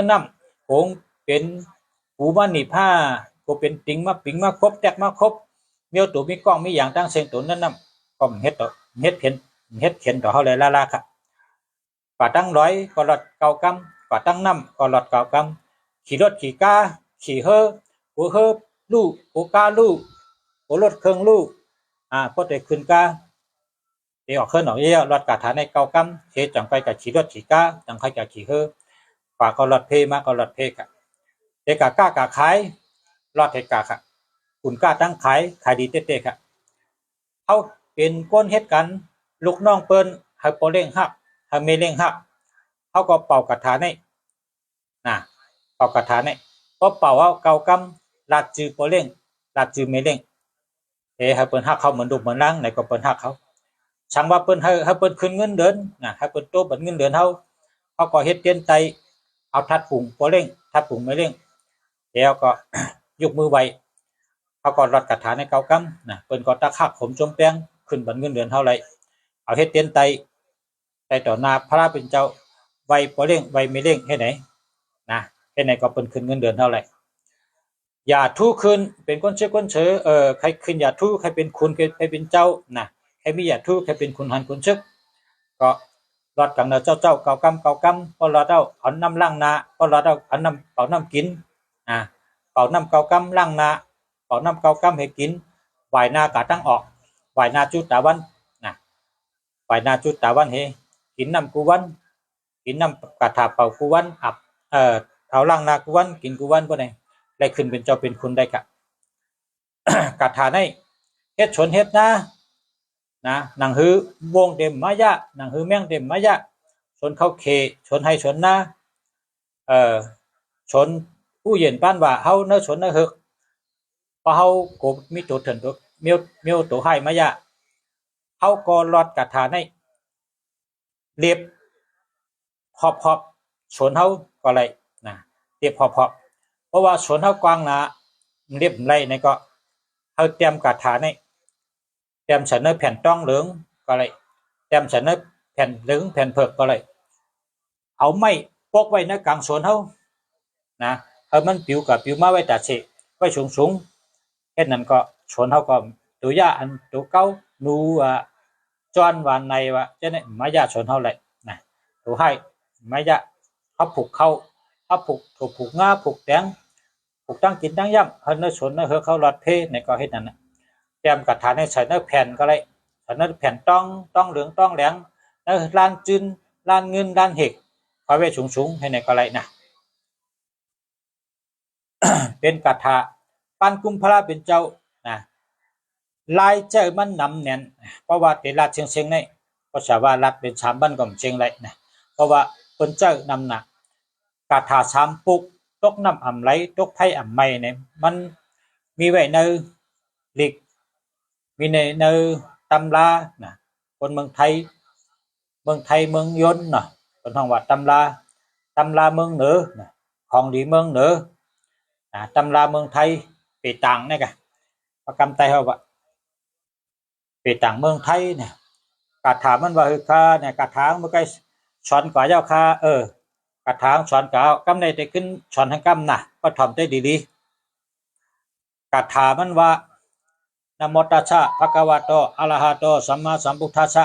ႈ Namo tassa bhagavato arahato sammāsambuddhassa.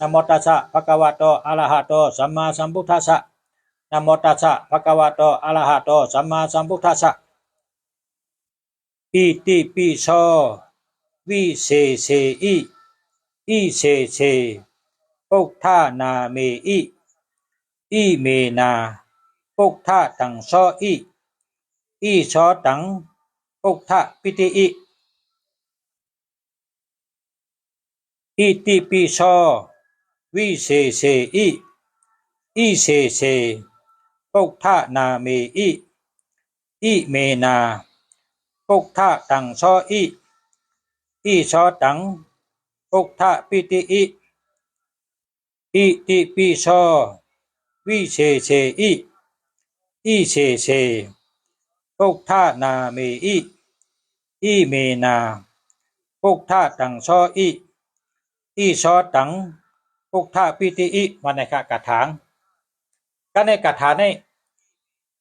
Namo tassa bhagavato arahato sammāsambuddhassa. Namo tassa bhagavato arahato sammāsambuddhassa. Itipi so visesei, isese buddhanāmei, imenā buddhataṃ sohi, isotaṃ buddhapītiyi. Itipi so visesei, isese buddhanāmei, imenā buddhataṃ sohi, isotaṃ buddhapītiyi. Itipi so visesei, isese buddhanāmei, imenā buddhataṃ sohi, isotaṃ buddhapītiyi. ဝႃႈၼႆၶႃႈ ၵႃႇထႃႇ။ ၵႃႈၼႆႉ ၵႃႇထႃႇၼႆႉ ၵႃႇထႃႇၼႆႉ ပေႃးပဵၼ်ၵူၼ်းလဵင်ႉဝူဝ်းလဵင်ႉၵႂၢႆး ဝူဝ်းၵႂၢႆးတိၼ်မီးၼွၼ် ဝူဝ်းၵႂၢႆးသူပ်းၸဵပ်း ၸိူဝ်းၼႆႉၵေႃႈ ပိူၼ်ႈဢဝ်ပဝ်ႇႁေ ယူတ်းယႃလႆႈၶႃႈ။ ယဝ်ႉၵေႃႈ ၵႃႇထႃႇၼႆႉ ပဵၼ်ၵႃႇထႃႇသြႃႇၸႂ်ႉၼႃႇ၊ ပဵၼ်ၵႃႇထႃႇသြႃႇၸႂ်ႉ သြႃႇၵူႈၵေႃႉၸႂ်ႉၶႃႈ၊ တူဝ်ၶႃႈၵေႃႈၸႂ်ႉ။ တႅမ်ႈၵႃႇထႃႇၼႆႉ သႂ်ႇၼႂ်းၸေႈသႃ၊ ၸေႈသႃဢၼ်ပိူၼ်ႈႁဵတ်းမိူင်းတႆးႁဝ်းၼၼ်ႉ၊ ၸေႈတႆးၼႃႇ၊ ၸေႈသႃမိူင်းၵိုင်ၼၼ်ႉၼႃႇ။ ပေႃးၸေႈမိူင်းထႆးၼႆႉ ၵိၼ်လႆႈ၊ ပဵၼ်ၸေႈဢၼ်ပိူၼ်ႈသႂ်ႇသၢၼ်ၼႃႇ။ ပေႃးဝႃႈၸေႈမိူင်းတႆးၼၼ်ႉ ၵိၼ်လႆႈၼႃႇ၊ ဢၼ်ပိူၼ်ႈႁဵတ်းမိူင်းၵိုင် ႁဵတ်းၵဵင်းတွင်း ႁဵတ်းလၢင်းၶိူဝ်းၼေႃႈ၊ ႁဵတ်းၸေႈသႃၼၼ်ႉၼႃႇ။ ဢဝ်ၶႅတ်းတၢၼ်ႇတႅမ်ႈၼႃႇ၊ ဢဝ်ၶႅတ်းတၢၼ်ႇတႅမ်ႈ၊ တႅမ်ႈသႂ်ႇ ၼႂ်းၸေႈသႃ။ ပေႃးၵူၼ်းပဵၼ်လၢၵ်ႇလၢၵ်ႇလၢႆးလၢႆး မိုၼ်းတႃ တႃလိူၵ်ႇ တႃတင်ႈ ဢႃႇ ၵူၼ်းဢၼ်မိူၼ်ဝႃႈ ၽီၶဝ်ႈ ၽိူဝ်ႉၶဝ်ႈ ၵူၼ်းဢၼ်ၺႃးလၢၵ်ႇလၢၵ်ႇလၢႆးလၢႆးၼႆႉ ဢဝ်တႅမ်ႈၵႃႇထႃႇၼႆႉ ပေႃးတႅမ်ႈယဝ်ႉ ၶိုၼ်းဢဝ်ၵႃႇထႃႇၼႆႉ ၸုၵ်းၵဝ်ႈၵမ်း ၶိုၼ်းပၼ်ၵိၼ်ၶႃႈၼႃႇ။ ၵမ်းဢွၼ်ၵေႃႈ ႁၢႆၵမ်းလဵဝ်ၶႃႈ။ ဢၼ်ၼႆႉ ၶႃႈၵေႃႈၸႂ်ႉတႃႇသေႇၶႃႈၼႃႇ၊ ၶႃႈၵေႃႈၸႂ်ႉတႃႇသေႇ။ မုၼ်ၸဝ်ႈႁဝ်းၵေႃႈ မုၼ်ၸဝ်ႈႁဝ်း ဢၼ်ပဵၼ်သြႃႇႁဝ်းၼႆႉၵေႃႈ ၸႂ်ႉယႃႈၵူၼ်း ၵူၼ်းၽိူဝ်ႉၶဝ်ႈၽီၶဝ်ႈ ၵူၼ်းဢၼ်ပဵၼ်လၢၵ်ႇလၢၵ်ႇလၢႆးလၢႆး ၵူၼ်းဢၼ်လၢတ်ႈၵႂၢမ်း ဢမ်ႇႁူႉ တႃလိူၵ်ႇတႃတင်ႈ ၼမ်ႉလၢႆးပုၼ်ႈ သူပ်းဝိတ်းယွႆႉ ၼမ်ႉလၢႆးယွႆႉ ထၢမ်သင်ၵေႃႈ ဢမ်ႇလၢတ်ႈ။ တႃၼႆႉ ၶၢဝ်သိူဝ်ႇပိူၵ်ႇႁႃႉ၊ ထၢမ်သင်ၵေႃႈ ဢမ်ႇလၢတ်ႈၼႆႉ ႁႄႉ ဢဝ်ၼႆႉပၼ်ၵိၼ်ၶႃႈ။ ဢၼ်ၼႆႉ ႁဝ်းၶႃႈ ပဵၼ် ပဵၼ် ပဵၼ်ဢီႈ ပဵၼ်ဢီႈယႃႈလီ ႁဝ်းၶႃႈ ႁဝ်းၶႃႈၸႂ်ႉ တင်ႈတႄႇႁဝ်းၶႃႈႁဵတ်းသြႃႇမႃး တေႃႇထိုင်ဢသၢၵ်ႈ ႁူၵ်းသိပ်း ၸဵတ်းသိပ်း ႁဝ်းၶႃႈၸႂ်ႉၼႄႇ။ ၸဝ်ႈသြႃႇ ၸဝ်ႈသြႃႇလူင်ႁဝ်းၼႆႉ ႁဵတ်း ႁဵတ်းဝႆႉ ပဵၼ်ဢၼ်ဢွၵ်ႇလၢႆလၢႆၶႃႈ၊ ဢၼ်ဢွၵ်ႇလၢႆလၢႆ ဢွၵ်ႇတင်းပႅတ်ႇၽၢႆႇၶႃႈၼႆႉ၊ ၼႆႉၶႃႈ ပဵၼ်ဢီႈပႅတ်ႇၵမ်းၶႃႈၼႆႉ၊ ဢွၵ်ႇတင်းပႅတ်ႇၽၢႆႇ။ ၼႆႉပဵၼ်ၸေႈသႃ ဢဝ်မႃးတီႈၵဵင်းတွင်းၶႃႈၼႆႉ၊ ၸေႈသႃၼႆႉ ဢဝ်မႃးတီႈၵဵင်းတွင်း ပုၼ်ႈတႃႇၵိၼ်ၶႃႈၼႆႉ။ ဢဝ်ၶႅတ်းတၢၼ်ႇတႅမ်ႈ၊ ဢဝ်ၶႅတ်းတၢၼ်ႇတႅမ်ႈ၊ ဢဝ်ၶႅတ်းတၢၼ်ႇတႅမ်ႈ ႁဵတ်းဢၢင်းဝႆႉ ၸုၵ်းဝႆႉ။ ပေႃးဢဝ် ဢဝ်ၵႂႃႇၶဝ်ႈသိမ်ႇ၊ ပေႃးရႁၢၼ်းၶဝ်ၶဝ်ႈသိမ်ႇ ဢဝ်ၵႂႃႇၶဝ်ႈသိမ်ႇ၊ ပေႃးပိူၼ်ႈၶိုၼ်ႈႁိူၼ်းမႂ်ႇ ၽတ်းၵမ်ႉၽဝႃႇ ဢဝ်ၵႂႃႇသႂ်ႇတီႈပိူၼ်ႈ ၽတ်းၵမ်ႉၽဝႃႇ။ ပေႃးၵူၼ်းပဵၼ် ပေႃႈမီးမႃး ၵေႃႈပၼ်ၵိၼ်ၼိုင်ႈဢၼ်ၼႆႉၶႃႈ၊ ပၼ်ၵိၼ်ၼိုင်ႈဢၼ်ၼႆႉၵေႃႈ ပၼ်ၵိၼ်ၼိုင်ႈဢၼ်ၼႆႉ ႁၢႆၵေႃႉလႂ်ၵေႃႉၼၼ်ႉၶႃႈ။ ႁဝ်းၶႃႈမႃးယူႇမိူင်းထႆး ၵေႃႈၵူၼ်းထႆးၵေႃႈပဵၼ်ၼေႃႈ၊ ၵူၼ်းထႆးၵေႃႈပဵၼ်။ ႁဝ်းၶႃႈဝႃႈ ထၢင်ႇဝႃႈယူႇမီးၵူၼ်းတႆးၵူၺ်းၼႃႇ ပဵၼ် ဢမ်ႇၸႂ်ႈ၊ ၵူၼ်းထႆးၵေႃႈပဵၼ်ၶႃႈ၊ ၵူၼ်းထႆးၵေႃႈပဵၼ်၊ ၵူၼ်းထႆးၵေႃႈမႃးယႃ။ ပေႃးၶဝ်ပွၵ်ႈမႃးၼႆၵေႃႈ ၶဝ်ယွပ်းၵၼ်မႃး ၵူၼ်းသီႇႁႃႈၵေႃႉ ယွပ်းဝႆႉ တဵၵ်းဝႆႉၼႃႇ၊ တၢတ်ႈသင်ၵေႃႈဢမ်ႇႁူႉ။ သြႃႇၵေႃႈ လၢတ်ႈတေႃႇလီလီဝႃႈ လုၵ်ႉတီႈလႂ်မႃးၶႃႈ၊ မႃးႁဵတ်းသင်ၶႃႈ ၼႃႇ။ မၢင်ၵေႃႉၵေႃႈတွပ်ႇ၊ မၢင်ၵေႃႉၵေႃႈဢမ်ႇတွပ်ႇ ၼႃႇ၊ မၢင်ၵေႃႉၵေႃႈဢုပ်ႇလႆႈ မၢင်ၵေႃႉၵေႃႈဢမ်ႇဢုပ်ႇလႆႈ။ ပေႃးႁဝ်းၶႃႈလၢတ်ႈတေႃႇလႆႈ ႁဝ်းၶႃႈၵေႃႈဝႃႈ ၸႂ်ယဵၼ်ယဵၼ်ၼႃႇ၊ ၵမ်းႁဝ်းတေပၼ်ယႃႈလီၼႃႇ ပၼ်ၵိၼ်ယႃႈၼႃႇၼႆ။ ၵူၼ်းထႆး ပေႃးႁဝ်းလၢတ်ႈတေႃႇလႆႈ ႁဝ်းၵေႃႈ ႁဝ်းၵေႃႈၸုၵ်းဢၢင်းႁဝ်းဢေႃႈ၊ ၶဝ်ဢၢင်းႁဝ်းႁႂ်ႈပၼ်ၵိၼ် ၵမ်းဢွၼ်ၵေႃႈႁၢႆဢေႃႈၶႃႈ၊ ၵေႃႈပဵၼ်ၵူၼ်းထႆးၶႃႈၼႃႇ။ ဢိုမ်း ၵေႃႈႁဝ်းမႃးယူႇမိူင်းထႆးၼႃႇၼေႃႈ၊ ႁဝ်းမႃးယူႇမိူင်းထႆး ပိူၼ်ႈၵေႃႈ ပိူၼ်ႈၵေႃႈဝႃႈ သြႃႇတႆး သြႃႇတႆးၼႆႉ မီးမႃးတႄႇမိူဝ်ႈၵွၼ်ႇမိူဝ်ႈမိုၼ်ႇ။ မိူဝ်ႈၵွၼ်ႇၼႆႉ မီးတီႈမႄႈၵႃႉၼႆႉၵေႃႉၼိုင်ႈ၊ သြႃႇတႆးၼႆႉ တီႈႁိူၼ်းမၼ်းၼႆႉ သမ်ႉပေႃးတၼ်း ၸေႈယွင်ႈၼႆဝႃႇ၊ ၵူၼ်းၵႂႃႇယူတ်းယႃၼႆႉ သမ်ႉပေ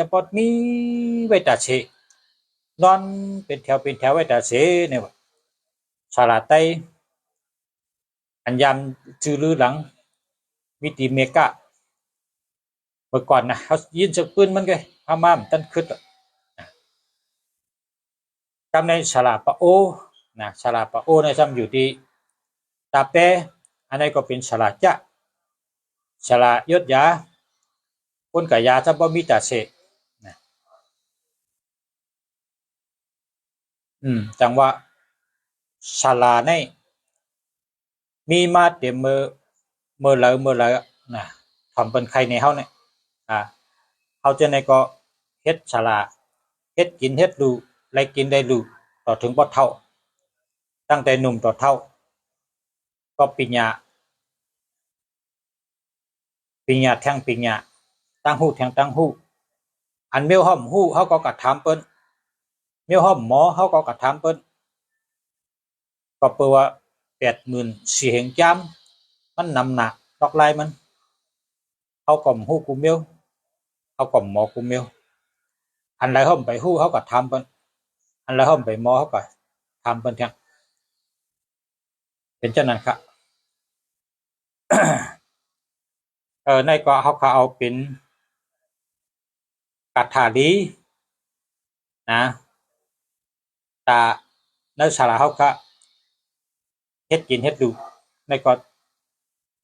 ႃးမီးဝႆႉတႃႇသေႇ။ ນອນເປັນແຖວເປັນແຖວໄວ້ຕາເສ ນີ້ວ່າ ສາລາໃຕ້ ອັນຍາມຈື່ລືຫຼັງ ມີຕີເມກະ ເມື່ອກ່ອນນະ ເຮົາຍິນສຽງປືນມັນກໍພະມ້າມັນຕັນຄຶດ ກຳໃນສາລາປະໂອນະ ສາລາປະໂອໃນຊ້ຳຢູ່ທີ່ຕາແປ ອັນໃດກໍເປັນສາລາຈະ ສາລາຍົດຢາ ຄົນກະຢາຊ້ຳບໍ່ມີຕາເສນະ ອືມ ຈັ່ງວ່າສາລາໃນ ມີມາແຕ່ເມື່ອ ເມື່ອໃດເມື່ອໃດນະ ຖ້າເປັນໄຄໃນເຮົານີ້ ອ່າ ເຮົາຈັ່ງໃດກໍເຮັດສາລາ ເຮັດກິນເຮັດຢູ່ ໄດ້ກິນໄດ້ຢູ່ ຕໍ່ເຖິງບໍ່ເຖົ້າ ຕັ້ງແຕ່ໜຸ່ມຕໍ່ເຖົ້າ ກໍປີນຍາ ປີນຍາແທ່ງປີນຍາ ຕ່າງຮູ້ແທ່ງຕ່າງຮູ້ ອັນແມ່ນເຮົາບໍ່ຮູ້ ເຮົາກໍກະຖາມເພິ່ນ ແມ່ນເຮົາບໍ່ໝໍ ເຮົາກໍກະຖາມເພິ່ນ ກໍເປີວ່າ ແປດໝື່ນສີ່ເຫງຈາມ ມັນນຳໜ້າ ດອກລາຍມັນ ເຮົາກໍບໍ່ຮູ້ກູແມ່ນ ເຮົາກໍບໍ່ໝໍກູແມ່ນ ອັນໃດເຮົາບໍ່ໄປຮູ້ ເຮົາກໍຖາມເພິ່ນ ອັນໃດເຮົາບໍ່ໄປໝໍ ເຮົາກໍຖາມເພິ່ນແທ່ງ ເປັນຈັ່ງນັ້ນຄະ ເອີ ໃນກໍເຮົາກະເອົາເປັນກາຖາດີນະ ຕາໃນສາລາເຮົາກະເຮັດກິນເຮັດຢູ່ ໃນກໍ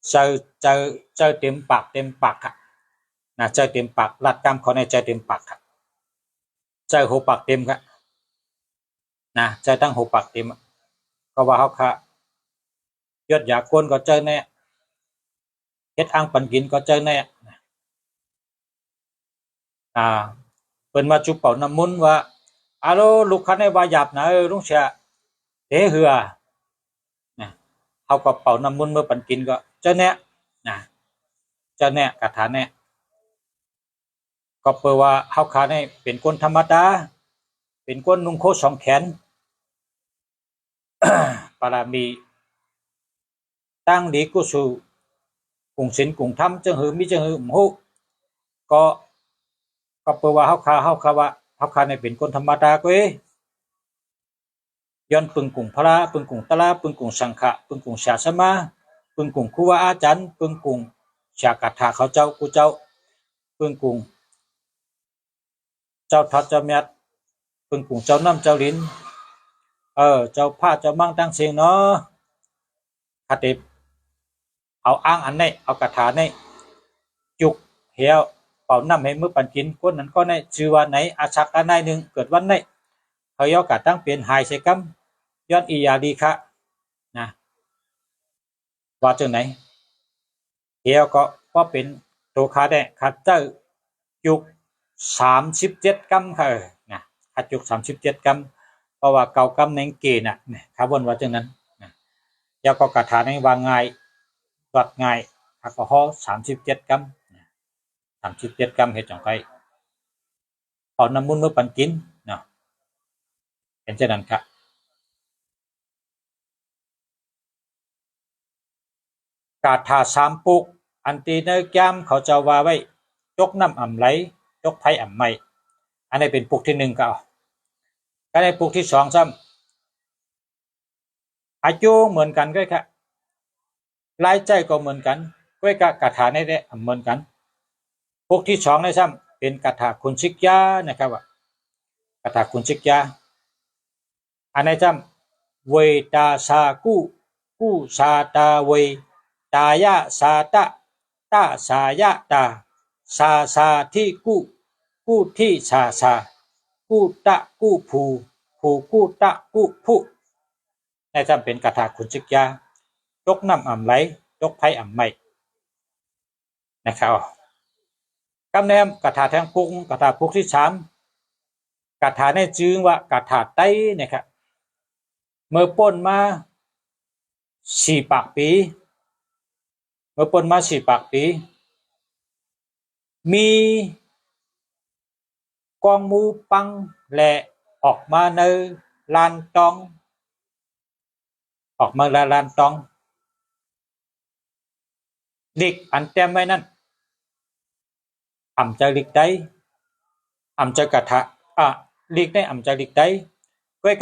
ໃສ່ ໃສ່ ໃສ່ເຕັມປາກເຕັມປາກຄະນະ ໃສ່ເຕັມປາກ ລັດກາມເຂົ້າໃນໃສ່ເຕັມປາກຄະ ໃສ່ຫົວປາກເຕັມຄະນະ ໃສ່ທັງຫົວປາກເຕັມ ກໍວ່າເຮົາກະ ຢົດຢາກົ້ນກໍເຈີແນ່ ເຮັດອັງປັນກິນກໍເຈີແນ່ ອ່າ ເພິ່ນມາຈຸເປົ່ານ້ຳມົນວ່າ ອາໂລ ລູກຂ້າໃນວ່າຢາບນະ ເອີ ລຸງເສຍເຕເຮືອນະ ເຮົາກໍເປົ່ານ້ຳມົນເມືອປັນກິນກໍເຈີແນ່ນະ ເຈີແນ່ ກາຖາແນ່. ກໍເປີວ່າເຮົາຂ້ານີ້ເປັນຄົນທຳມະດາ ເປັນຄົນນຸ່ງໂຄສອງແຂນ ບາລະມີຕັ້ງດີກຸສຸລ ກຸງສິນກຸງທຳຈັ່ງຮື ມີຈັ່ງຮືບໍ່ຮູ້ ກໍ ກໍເປີວ່າເຮົາຂ້າ ເຮົາຂ້າວ່າ ເຮົາຂ້ານີ້ເປັນຄົນທຳມະດາເກຍ ຍ້ອນປຶງກຸງພະລາ ປຶງກຸງຕະລາ ປຶງກຸງສັງຂະ ປຶງກຸງສາສະມາ ປຶງກຸງຄູວາອາຈານ ປຶງກຸງສາກາຖາເຂົາເຈົ້າ ຄູເຈົ້າ ປຶງກຸງເຈົ້າທັດເຈົ້າແມັດ ປຶງກຸງເຈົ້ານ້ຳເຈົ້າລິນ ເອີ ເຈົ້າຟ້າເຈົ້າມັງຕ່າງສິ່ງເນາະ ຄະຕິ ເອົາອ້າງອັນນີ້ ເອົາກາຖານີ້ ຈຸກແລ້ວເປົ່ານ້ຳໃຫ້ເມືອປັນກິນ ຄົນນັ້ນຄົນນີ້ ຊື່ວ່າໃນ ອາສັກອານາຍໜຶ່ງ ເກີດວັນໃດ ເຂົາເຈົ້າກະຕັ້ງເປັນຫາຍໃສ່ກຳ ຍ້ອນອີຢາດີຄະນະ ວ່າຈັ່ງໃດ ແລ້ວກໍພໍເປັນໂຕຄະແດ່ ຄະເຈົ້າຈຸກສາມສິບເຈັດກຳຄະ ເອີ ນະ ຄະຈຸກສາມສິບເຈັດກຳ ເພາະວ່າເກົ້າກຳໃນເກນະ ນະ ຄະວົນວ່າຈັ່ງນັ້ນນະ ແລ້ວກໍກາຖານີ້ວ່າງ່າຍ ລອດງ່າຍ ແລ້ວກໍຫໍ່ສາມສິບເຈັດກຳນະ ສາມສິບເຈັດກຳ ເຮັດຈັ່ງໃດ ເອົານ້ຳມົນເມືອປັນກິນເນາະ ເປັນຈັ່ງນັ້ນຄະ. ກາຖາສາມປຸກ ອັນທີ່ໃນກາມເຂົາເຈົ້າວ່າໄວ້ ຕົກນ້ຳອຳໄຫຼ ຕົກໄຟອຳໄໝ້ ອັນນີ້ເປັນປຸກທີໜຶ່ງກໍເອົາ ກໍໃນປຸກທີສອງຊ້ຳ ອາຍຸເໝືອນກັນກໍຄ່ະ ລາຍຈ່າຍກໍເໝືອນກັນ ກໍກະກາຖາໃນແຫຼະເໝືອນກັນ ປຸກທີສອງໃນຊ້ຳເປັນກາຖາຂຸນສິກຢານະຄັບ ວ່າກາຖາຂຸນສິກຢາ ອັນໃນຊ້ຳ ເວຕາສາກຸ ກຸສາຕາເວ ຕາຍະສາຕະ ຕະສາຍະຕາ ສາສາທິກຸ ກຸທິສາສາ ກຸຕະກຸພູ ພູກຸຕະกุผุ ໃນຊ້ຳເປັນກາຖາຂຸນສິກຢາ ຕົກນ້ຳອຳໄຫຼ ຕົກໄຟອຳໄໝ້ ນະຄັບ ກຳແນມກາຖາແທ່ງປຸກ ກາຖາປຸກທີສາມ ກາຖານີ້ຈື່ວ່າກາຖາໄຕນະຄັບ ເມື່ອປົ້ນມາສີ່ປາກປີ ເມື່ອປົ້ນມາສີ່ປາກປີ ມີກອງໝູປັງແລະ ອອກມາໃນລານຕອງ ອອກມາແລະລານຕອງ ລິກອັນແຕ້ມໄວ້ນັ້ນ ອຳໃຈລິກໄຕ ອຳໃຈກາຖາ ອະ လိၵ်ႈၼႆႉ ဢမ်ႇၸႂ်ႈလိၵ်ႈတႆး၊ ၵူၺ်းၵႃႈ တႅမ်ႈဝႆႉဝႃႈ ၵႃႇထႃႇၼႆႉ ပဵၼ်ၵႃႇထႃႇတႆးၼႆၶႃႈ၊ ပဵၼ်ၵႃႇထႃႇတႆး။ ၶဝ်တိုၼ်းတႅမ်ႈဝႆႉၸိူင်ႉၼၼ်ၶႃႈ။ ၵူၺ်းၼႃႇ ၵူၼ်းတႅမ်ႈၼႆႉ ဢမ်ႇၸႂ်ႈတႆး၊ ယဝ်ႉၵေႃႈ ဢမ်ႇၸႂ်ႈလိၵ်ႈတႆး။ မၼ်းၸဝ်ႈတႅမ်ႈဝႆႉဝႃႈ ၵႃႇထႃႇၼႆႉ ပဵၼ်ၵႃႇထႃႇၵတ်ႉ၊ ပဵၼ်ၵႃႇထႃႇလၢၵ်ႇလၢႆး၊ ပဵၼ်ၵႃႇထႃႇ ၸၢဝ်းၶိူဝ်းတႆး ၸႂ်ႉတိုဝ်းမႃး ပၢၼ်သိုပ်ႇပၢၼ်၊ ဢမ်ႇႁူႉဝႃႈ လုၵ်ႉတီႈလႂ်မႃး၊ ယဝ်ႉ ဢမ်ႇႁူႉၽႂ်တႅမ်ႈဝႆႉ။ လႆႈမီးၼႂ်းလၢၼ်းတွင်း ယူႇၼႂ်းၵွင်းမူးဝႆႉ။ မိူဝ်ႈၵွင်းမူးၼၼ်ႉ ထဝ်ႈႁေ ပင်းႁေ ဢဝ်ၼႆႉ ၵူၼ်းၼႆႉ ပိူၼ်ႈၵေႃႈ ဢဝ်လၢၼ်းတွင်းမႃးဢၢၼ်ႇ။ ၵူၼ်းဢၼ်မေႃဢၢၼ်ႇလိၵ်ႈမိူဝ်ႈၵွၼ်ႇၼၼ်ႉ၊ လိၵ်ႈမိူဝ်ႈၵွၼ်ႇၼႆႉ တေမီးလိၵ်ႈၵမ်ႇပေႃးတီးယႃးၼႆႉဝႃႈ၊ လိၵ်ႈ လိၵ်ႈၵမ်ႇပေႃးတီးယႃး။ မၼ်းမႃးႁိုင်ၼႃႇ၊ ၵမ်ႇပေႃးတီးယႃးၼႆႉ မၼ်း မၼ်းမီးပီပွင်း ပဵၼ်သွင်ႁဵင်ယဝ်ႉဝႃႈ၊ လိၵ်ႈၶဝ်ၼႆႉၼႃႇ ပဵၼ်လိၵ်ႈၵဝ်ႇလိၵ်ႈၵႄႇ။ ၵူၺ်းၵႃႈ တႅမ်ႈဝႆႉ ၵႃႇထႃႇၼႆႉဝႃႈ ၵႃႇထႃႇၼႆႉ ပဵၼ်ၵႃႇထႃႇတႆးၼႆႉ။ ႁဵတ်းၼႆႁေလႄႈ ပိူၼ်ႈၸင်ႇၶိုၼ်းဢဝ်ပိုၼ်လူင်းၵႂႃႇ ၼႂ်းလိၵ်ႈၽႂ်လိၵ်ႈမၼ်း။ ၵူၺ်းၵႃႈ ၸိုဝ်ႈပိူၼ်ႈၵေႃႈ ဢမ်ႇပႅတ်ႈ၊ ပိူၼ်ႈဝႃႈ ၵႃႇထႃႇၼႆႉ ပဵၼ်ၵႃႇထႃႇတႆးၼႆႉ။ ႁဵတ်းၼၼ်ႁေလႄႈ မီးဝႆႉ တေႃႇထိုင်ပၢၼ်ႁဝ်းၶႃႈၼႆႉၵေႃႈ လႆႈၶိုၼ်းဢၢၼ်ႇႁၼ် လႄႈ မီးၵူၼ်းဢဝ်မႃးလၢတ်ႈၼႄ။ ယဝ်ႉၵေႃႈ မိူဝ်ႈလဵဝ်ၼႆႉ မီးမုၼ်ၸဝ်ႈလူင်ၶဝ် ပေႃႉဢွၵ်ႇမႃး တင်းၼမ်တင်းလၢႆဢႃႉၼေႃႈ၊ ၽေးၼႆဢႃႉ။ ၼႆႉၵေႃႈ ၵႃႇထႃႇပုၵ်ႈထီႉသၢမ်၊ ပိူၼ်ႈႁွင်ႉဝႃႈ ၵႃႇထႃႇတႆး၊ ၵႃႇထႃႇလၢၵ်ႇလၢႆးၼႆၶႃႈ။ ဢၼ်ၼႆႉၵေႃႈ ယူတ်းယႃၵူၼ်း ႁၢႆတိၵ်းတိၵ်းၶႃႈ။ ယေႃးၵႃႇၼႆႉ ႁၢႆတိၵ်းတိၵ်းၶႃႈ၊ ယေႃးၵႃႇသင်ၵေႃႈ ႁၢႆၶႃႈ၊ ယူတ်းယႃ။ ယေႃးၵႃႇတၢင်းပဵၼ် ဝႃႈပဵၼ်သင်ဢႃႉၼႃႇ၊ ႁႂ်ႈထိုင် ၵုင်ႇၽြႃး ၵုင်ႇတြႃး ၵုင်ႇသင်ႇၶႃႇ ၵုင်ႇသြႃႇသမႃး ၵုင်ႇပေႃႈၵုင်ႇမႄႈ ၵုင်ႇၸဝ်ႈထဝ်ႈၸဝ်ႈမျၢတ်ႈ ၵုင်ႇၸဝ်ႈၵႃႇထႃႇ တင်းသဵင်ႈ၊ ၵႃႇထႃႇမၼ်ႇတၢၼ်ႇ တင်းသဵင်ႈၶႃႈ။ ၶၢမ်ႇသိၼ်ႁႃႈႁေ ဝႆႈၽြႃးႁေ ဢဝ်ၵႃႇထႃႇၼႆႉ ၸုၵ်း သၢမ်သိပ်းၸဵတ်းၵမ်းၼႃႇ၊ ပဵၼ်သလႃႇၼမ်ႉလိပ်း၊ ပဝ်ႇၼမ်ႉလိပ်းႁေ ယူတ်းယႃၵူၼ်းပဵၼ် လႆႈလူင်းၵႂႃႇၵူႈမဵဝ်းၶႃႈ။ ပဝ်ႇဝႂ်မႆႉဝႂ်တွၵ်ႇ ၵေႃႈၵိၼ်လႆႈ၊ ပဝ်ႇယွတ်ႈမႆႉယွတ်ႈတွၵ်ႇ ၵေႃႈပဵၼ်ယႃလႆႈ။ ပဝ်ႇမိုဝ်းၵႂႃႇၼူတ်ႈၵေႃႈလႆႈ၊ ပဝ်ႇၼမ်ႉပၼ်ၵိၼ်ၵေႃႈလႆႈ။ ဢၼ်ၼႆႉပဵၼ် ၵႃႇထႃႇပုၵ်ႈထီႉသၢမ်။ ပုၵ်ႈထီႉသၢမ် ထၢမ်ဝႃႈ Namo tassa bhagavato arahato sammāsambuddhassa. Namo tassa bhagavato arahato sammāsambuddhassa. Namo tassa bhagavato arahato sammāsambuddhassa. ဢုင်ႇ မေႇၶသတ်ႉတေ။ ၵမ်းၼႃႇ တူၺ်းတူၺ်းႁႂ်ႈၵမ်း ၵူႈၽိတ်း ယွၼ်းၼႃႈၶၢင်ႈၵမ်း။ မေႇၶသတ်ႉတေ ၸူႇလေႇ သတ်ႉတေ မေႇၶတေႇဝေႃး မႁိတ်ႉထိၵေႃး မေႇၶၸၼ်တေႃး သူႇရိယေႃး မေႇၶပုင်ႇမႃႇ မႁႃႇရႃႇၸႃႇ မႁႃႇတေႇဝႃႇ။ မေႇၶသတ်ႉတေ ၸူႇလေႇ သတ်ႉတေ မေႇၶတေႇဝေႃး မႁိတ်ႉထိၵေႃး မေႇၶၸၼ်တေႃး သူႇရိယေႃး မေႇၶပုင်ႇမႃႇ မႁႃႇရႃႇၸႃႇ မႁႃႇတေႇဝႃႇ။ မေႇၶသတ်ႉတေ ၸူႇလေႇ သတ်ႉတေ မေႇၶတေႇဝေႃး မႁိတ်ႉထိၵေႃး မေႇၶၸၼ်တေႃး သူႇရိယေႃး မေႇၶပုင်ႇမႃႇ မႁႃႇရႃႇၸႃႇ မႁႃႇတေႇဝႃႇ။ ၼႆႉ သၢမ်ပျၢၼ်ႇၼေႃႈၶႃႈ။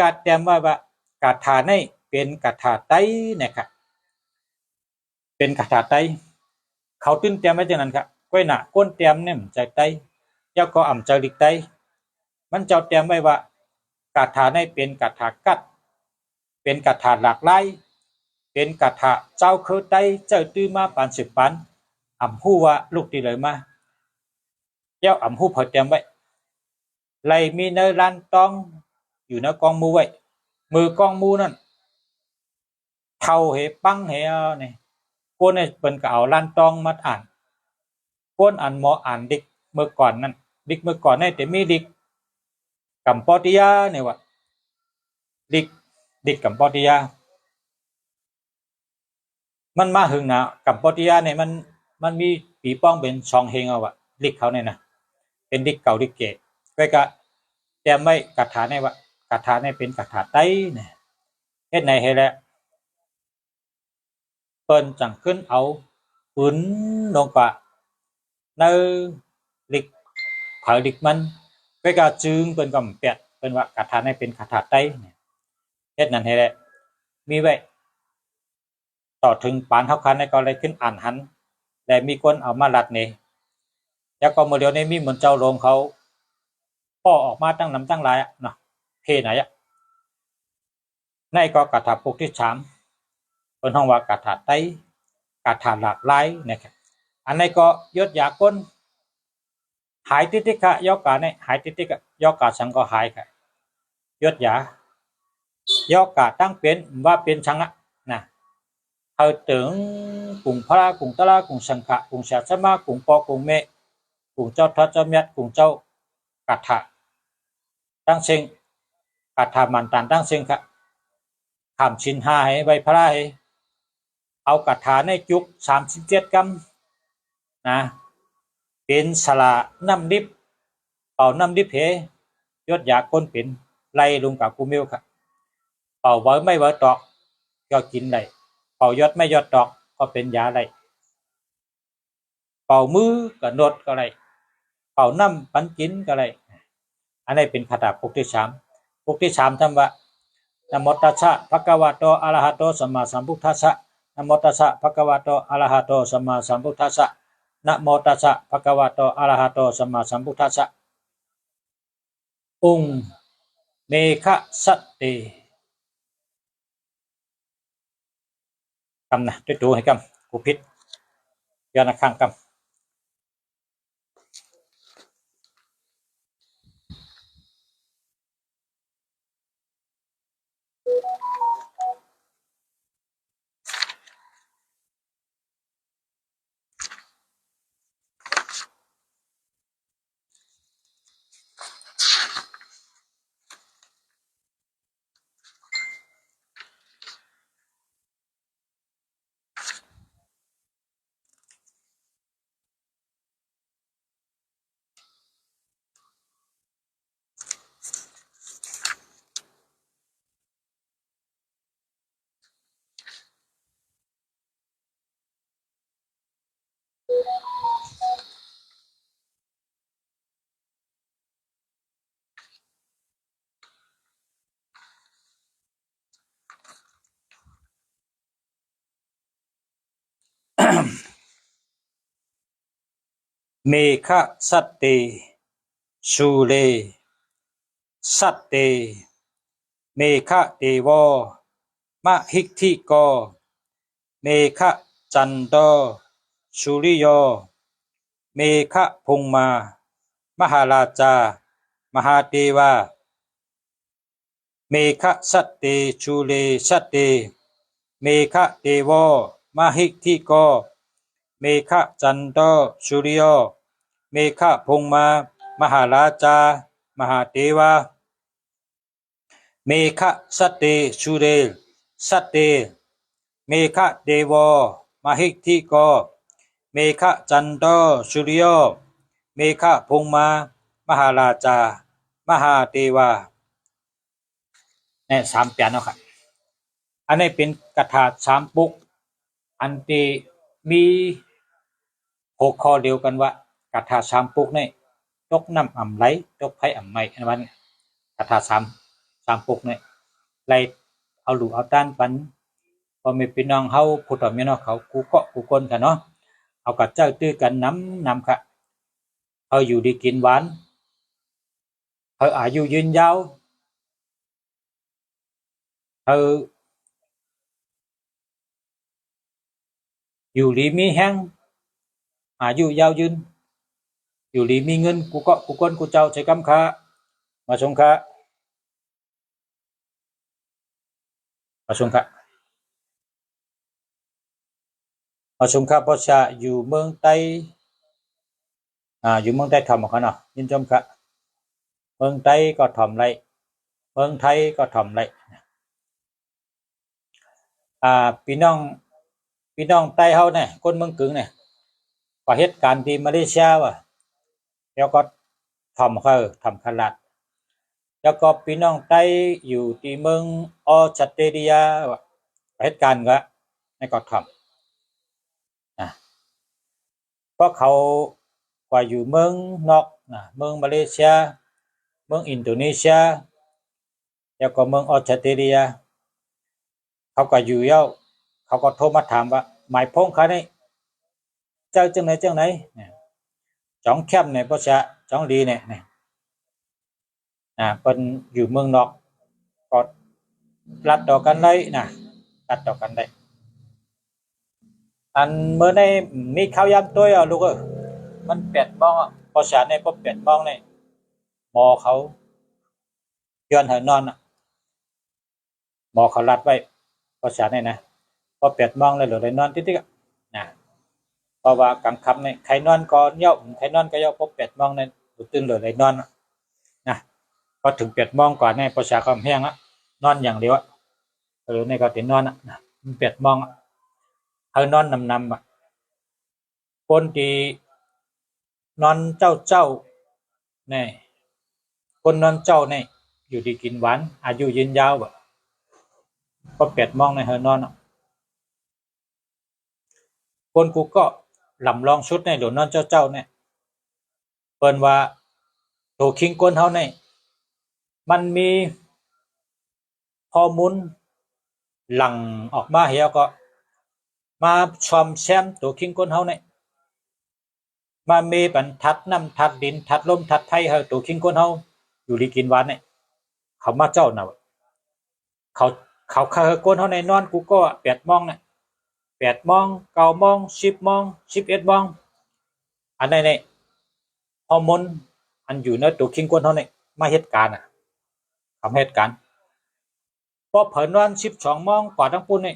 ဢၼ်ၼႆႉပဵၼ် ၵႃႇထႃႇသၢမ်ပုၵ်ႈ ဢၼ်တီႈမီး ႁူဝ်ၶေႃႈလဵဝ်ၵၼ်ဝႃႈ ၵႃႇထႃႇသၢမ်ပုၵ်ႈၼႆႉ တူၵ်းၼမ်ႉဢမ်ႇလႆ တူၵ်းၾႆးဢမ်ႇမႆႈ ဢၼ်ဝႃႈၼႆႉ။ คาถาสาม สามปกเนี่ย ไล่เอาหลู่เอาต้านปัน พ่อแม่พี่น้องเฮาผู้เฒ่าแม่น้อยเขากู้เกาะกู้คนค่ะเนาะ เอากระเจ้าตื้อกันนำนำค่ะ เฮาอยู่ดีกินหวาน เฮาอายุยืนยาว เฮาอยู่ดีมีแฮง อายุยาวยืน อยู่ดีมีเงิน กู้เกาะกู้คนกู้เจ้า ใส่กำค่ะ มาส่งค่ะ มาส่งค่ะ มาส่งค่ะ เพราะจะอยู่เมืองใต้ อ่า อยู่เมืองใต้ถ่อมค่ะเนาะ ยินชมค่ะ เมืองใต้ก็ถ่อมไล่ เมืองไทยก็ถ่อมไล่ อ่า พี่น้อง พี่น้องใต้เฮาเนี่ย คนเมืองกึงเนี่ย ก็เฮ็ดการที่มาเลเซียว่ะ แล้วก็ถ่อมเฮา ถ่อมขลาด แล้วก็พี่น้องใต้อยู่ที่เมืองออสเตรเลียว่ะ ก็เฮ็ดการก็ นี่ก็ถ่อม อ่ะ เพราะเขากว่าอยู่เมืองนอกนะ เมืองมาเลเซีย เมืองอินโดนีเซีย แล้วก็เมืองออสเตรเลีย เขาก็อยู่แล้ว เขาก็โทรมาถามว่า หมายพงษ์ค่ะนี่ เจ้าจังไหนจังไหนเนี่ย จ๋องเข้มเนี่ย เพราะจะจ๋องดีเนี่ย เนี่ย อ่า เปิ้นอยู่เมืองนอก ก็ลัดต่อกันได้นะ ลัดต่อกันได้ อันมื้อนี้มีข้าวยามตวยอ่ะลูกเอ้ย มันแปดโมงอ่ะ พอสานนี่พอแปดโมงนี่ หมอเขาย้อนให้นอนอ่ะ หมอเขาลัดไว้ พอสานนี่นะ พอแปดโมงแล้วเหลือได้นอนติ๊กๆอ่ะนะ เพราะว่ากลางค่ำนี่ใครนอนก็เย้า ใครนอนก็เย้า พอแปดโมงนี่ตื่นเหลือได้นอนอ่ะนะ พอถึงแปดโมงกว่านี่ พอสาก็แห้งอ่ะ นอนอย่างเดียวอ่ะ เออ นี่ก็ตินอนอ่ะนะ มันแปดโมงอ่ะ ให้นอนนำๆอ่ะ คนที่นอนเจ้าๆ นี่ คนนอนเจ้านี่ อยู่ดีกินหวาน อายุยืนยาวอ่ะ พอแปดโมงนี่ให้นอนอ่ะ คนกู้เกาะหล่ำรองสุดนี่ หลูนอนเจ้าๆ นี่ เปิ้นว่า ตัวคิงก้นเฮานี่ มันมีฮอร์โมนหลั่งออกมา แล้วก็มาซ่อมแซมตัวคิงก้นเฮานี่ มาเมปันธาตุน้ำ ธาตุดิน ธาตุลม ธาตุไฟ ให้ตัวคิงก้นเฮาอยู่ดีกินหวานนี่ เขามาเจ้าน่ะ เขา เขา เขาให้ก้นเฮานี่นอนกู้เกาะแปดโมงนี่ แปดโมง เก้าโมง สิบโมง สิบเอ็ดโมง อันนี้นี่ ฮอร์โมนอันอยู่ในตัวคิงก้นเฮานี่ มาเฮ็ดการอ่ะ เขามาเฮ็ดการ พอเผลอนอนสิบสองโมงกว่าทั้งปุ้นนี่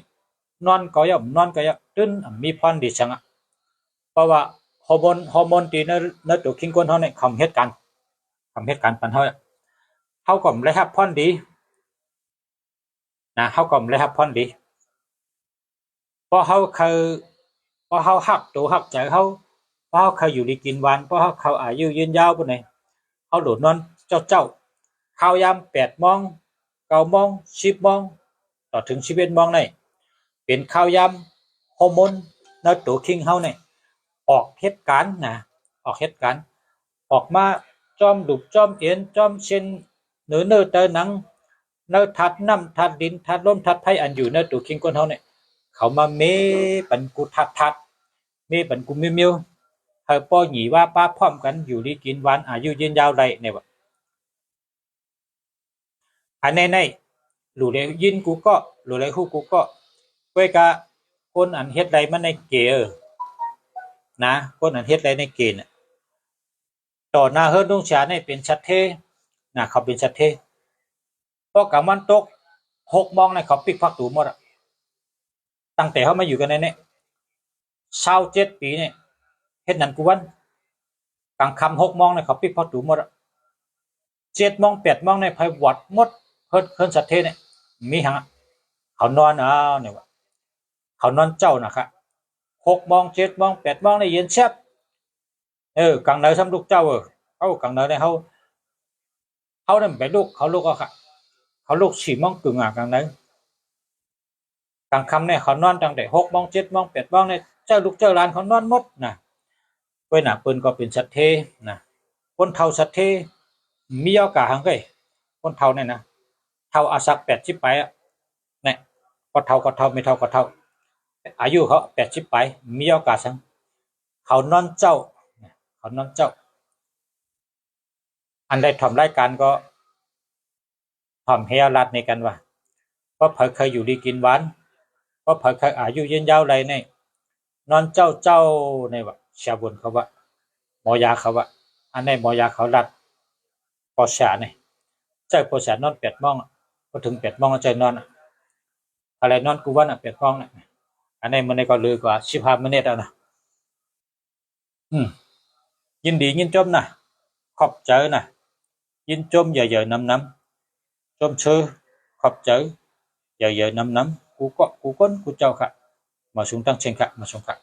นอนก็เย้า นอนก็เย้า ตื่น มีพรดีสังอ่ะ เพราะว่าฮอร์โมน ฮอร์โมนที่ใน ในตัวคิงก้นเฮานี่ เขามาเฮ็ดการ เขามาเฮ็ดการปันเฮาอ่ะ เฮาก็ได้รับพรดีนะ เฮาก็ได้รับพรดี เพราะเฮาเคย เพราะเฮาฮักตัวฮักใจเฮา เพราะเฮาเคยอยู่ดีกินหวาน เพราะเฮาเคยอายุยืนยาวปุ้นนี่ เฮาหลูนอนเจ้าๆ ข้าวยามแปดโมง เก้าโมง สิบโมง ต่อถึงสิบเอ็ดโมงนี่ เป็นข้าวยามฮอร์โมนในตัวคิงเฮานี่ ออกเฮ็ดการนะ ออกเฮ็ดการ ออกมาจ้อมหลุบจ้อมเอ็น จ้อมเส้น เนื้อ เนื้อไตหนัง ในธาตุน้ำ ธาตุดิน ธาตุลม ธาตุไฟ อันอยู่ในตัวคิงก้นเฮานี่ เขามาเมปันกู้ธาตุธาตุ เมปันกู้เมียวๆ ให้ป้อหยีว่าป้าพร้อมกัน อยู่ดีกินหวาน อายุยืนยาวได้นี่ว่ะ อันนี้นี่ หลู่ได้ยินกู้เกาะ หลู่ได้ฮู้กู้เกาะ ก้อยกะ คนอันเฮ็ดได้มันในเกณฑ์นะ คนอันเฮ็ดได้ในเกณฑ์น่ะ ต่อหน้าเฮือนลุงเสียนี่เป็นสัตว์เทนะ เขาเป็นสัตว์เท พอกลางวันตก หกโมงนี่เขาปิดประตูหมดอ่ะ ตั้งแต่เฮามาอยู่กันในนี่ ซาวเจ็ดปีนี่ เฮ็ดนั้นกู้วัน กลางค่ำหกโมงนี่เขาปิดประตูหมดอ่ะ เจ็ดโมง แปดโมงนี่ไผวอดหมด เฮือน เฮือนสัตว์เทนี่ มีหังอ่ะ เขานอน อ้าว นี่ว่ะ เขานอนเจ้าน่ะค่ะ หกโมง เจ็ดโมง แปดโมงนี่เย็นแซบ เออ กลางเนินซ้ำลุกเจ้า เออ เอ้า กลางเนินนี่เฮา เฮานี่ไปลุก เขาลุกเอาค่ะ เขาลุกสี่โมงครึ่งอ่ะ กลางเนิน กลางค่ำนี่เขานอนตั้งแต่หกโมง เจ็ดโมง แปดโมงนี่ เจ้าลูกเจ้าหลานเขานอนหมดนะ ก้อยน่ะ เปิ้นก็เป็นสัตว์เทนะ คนเฒ่าสัตว์เท มีเอากะหังเก้ย คนเฒ่าเนี่ยนะ เฒ่าอาสักแปดสิบปลายอะ เนี่ย ก็เฒ่าก็เฒ่า ไม่เฒ่าก็เฒ่า อายุเขาแปดสิบปลาย มีโอกาสสัง เขานอนเจ้า เขานอนเจ้า อันใดถ่อมรายการก็ถ่อมเฮาลัดในกันว่า เพราะเผยเคยอยู่ดีกินหวาน เพราะเผยเคยอายุยืนยาวไรใน นอนเจ้าเจ้าในว่า เสียบุญเขาว่า หมอยาเขาว่า อันในหมอยาเขาลัด ปอสาเนี่ย เจ้าปอสานอนแปดโมงอะ พอถึงแปดโมงเจ้านอนอะ อะไรนอนกูวันอะแปดโมงเนี่ย อันในมันในก็เลยกว่าสิบห้ามินิทแล้วนะ อืม ยินดียินชมนะ ขอบใจนะ ยินชมเยอะๆนำๆ ชมเชย ขอบใจ เยอะๆนำๆ กูก็กูก้นกูเจ้าค่ะ มาสูงตั้งเชงค่ะ มาสูงค่ะ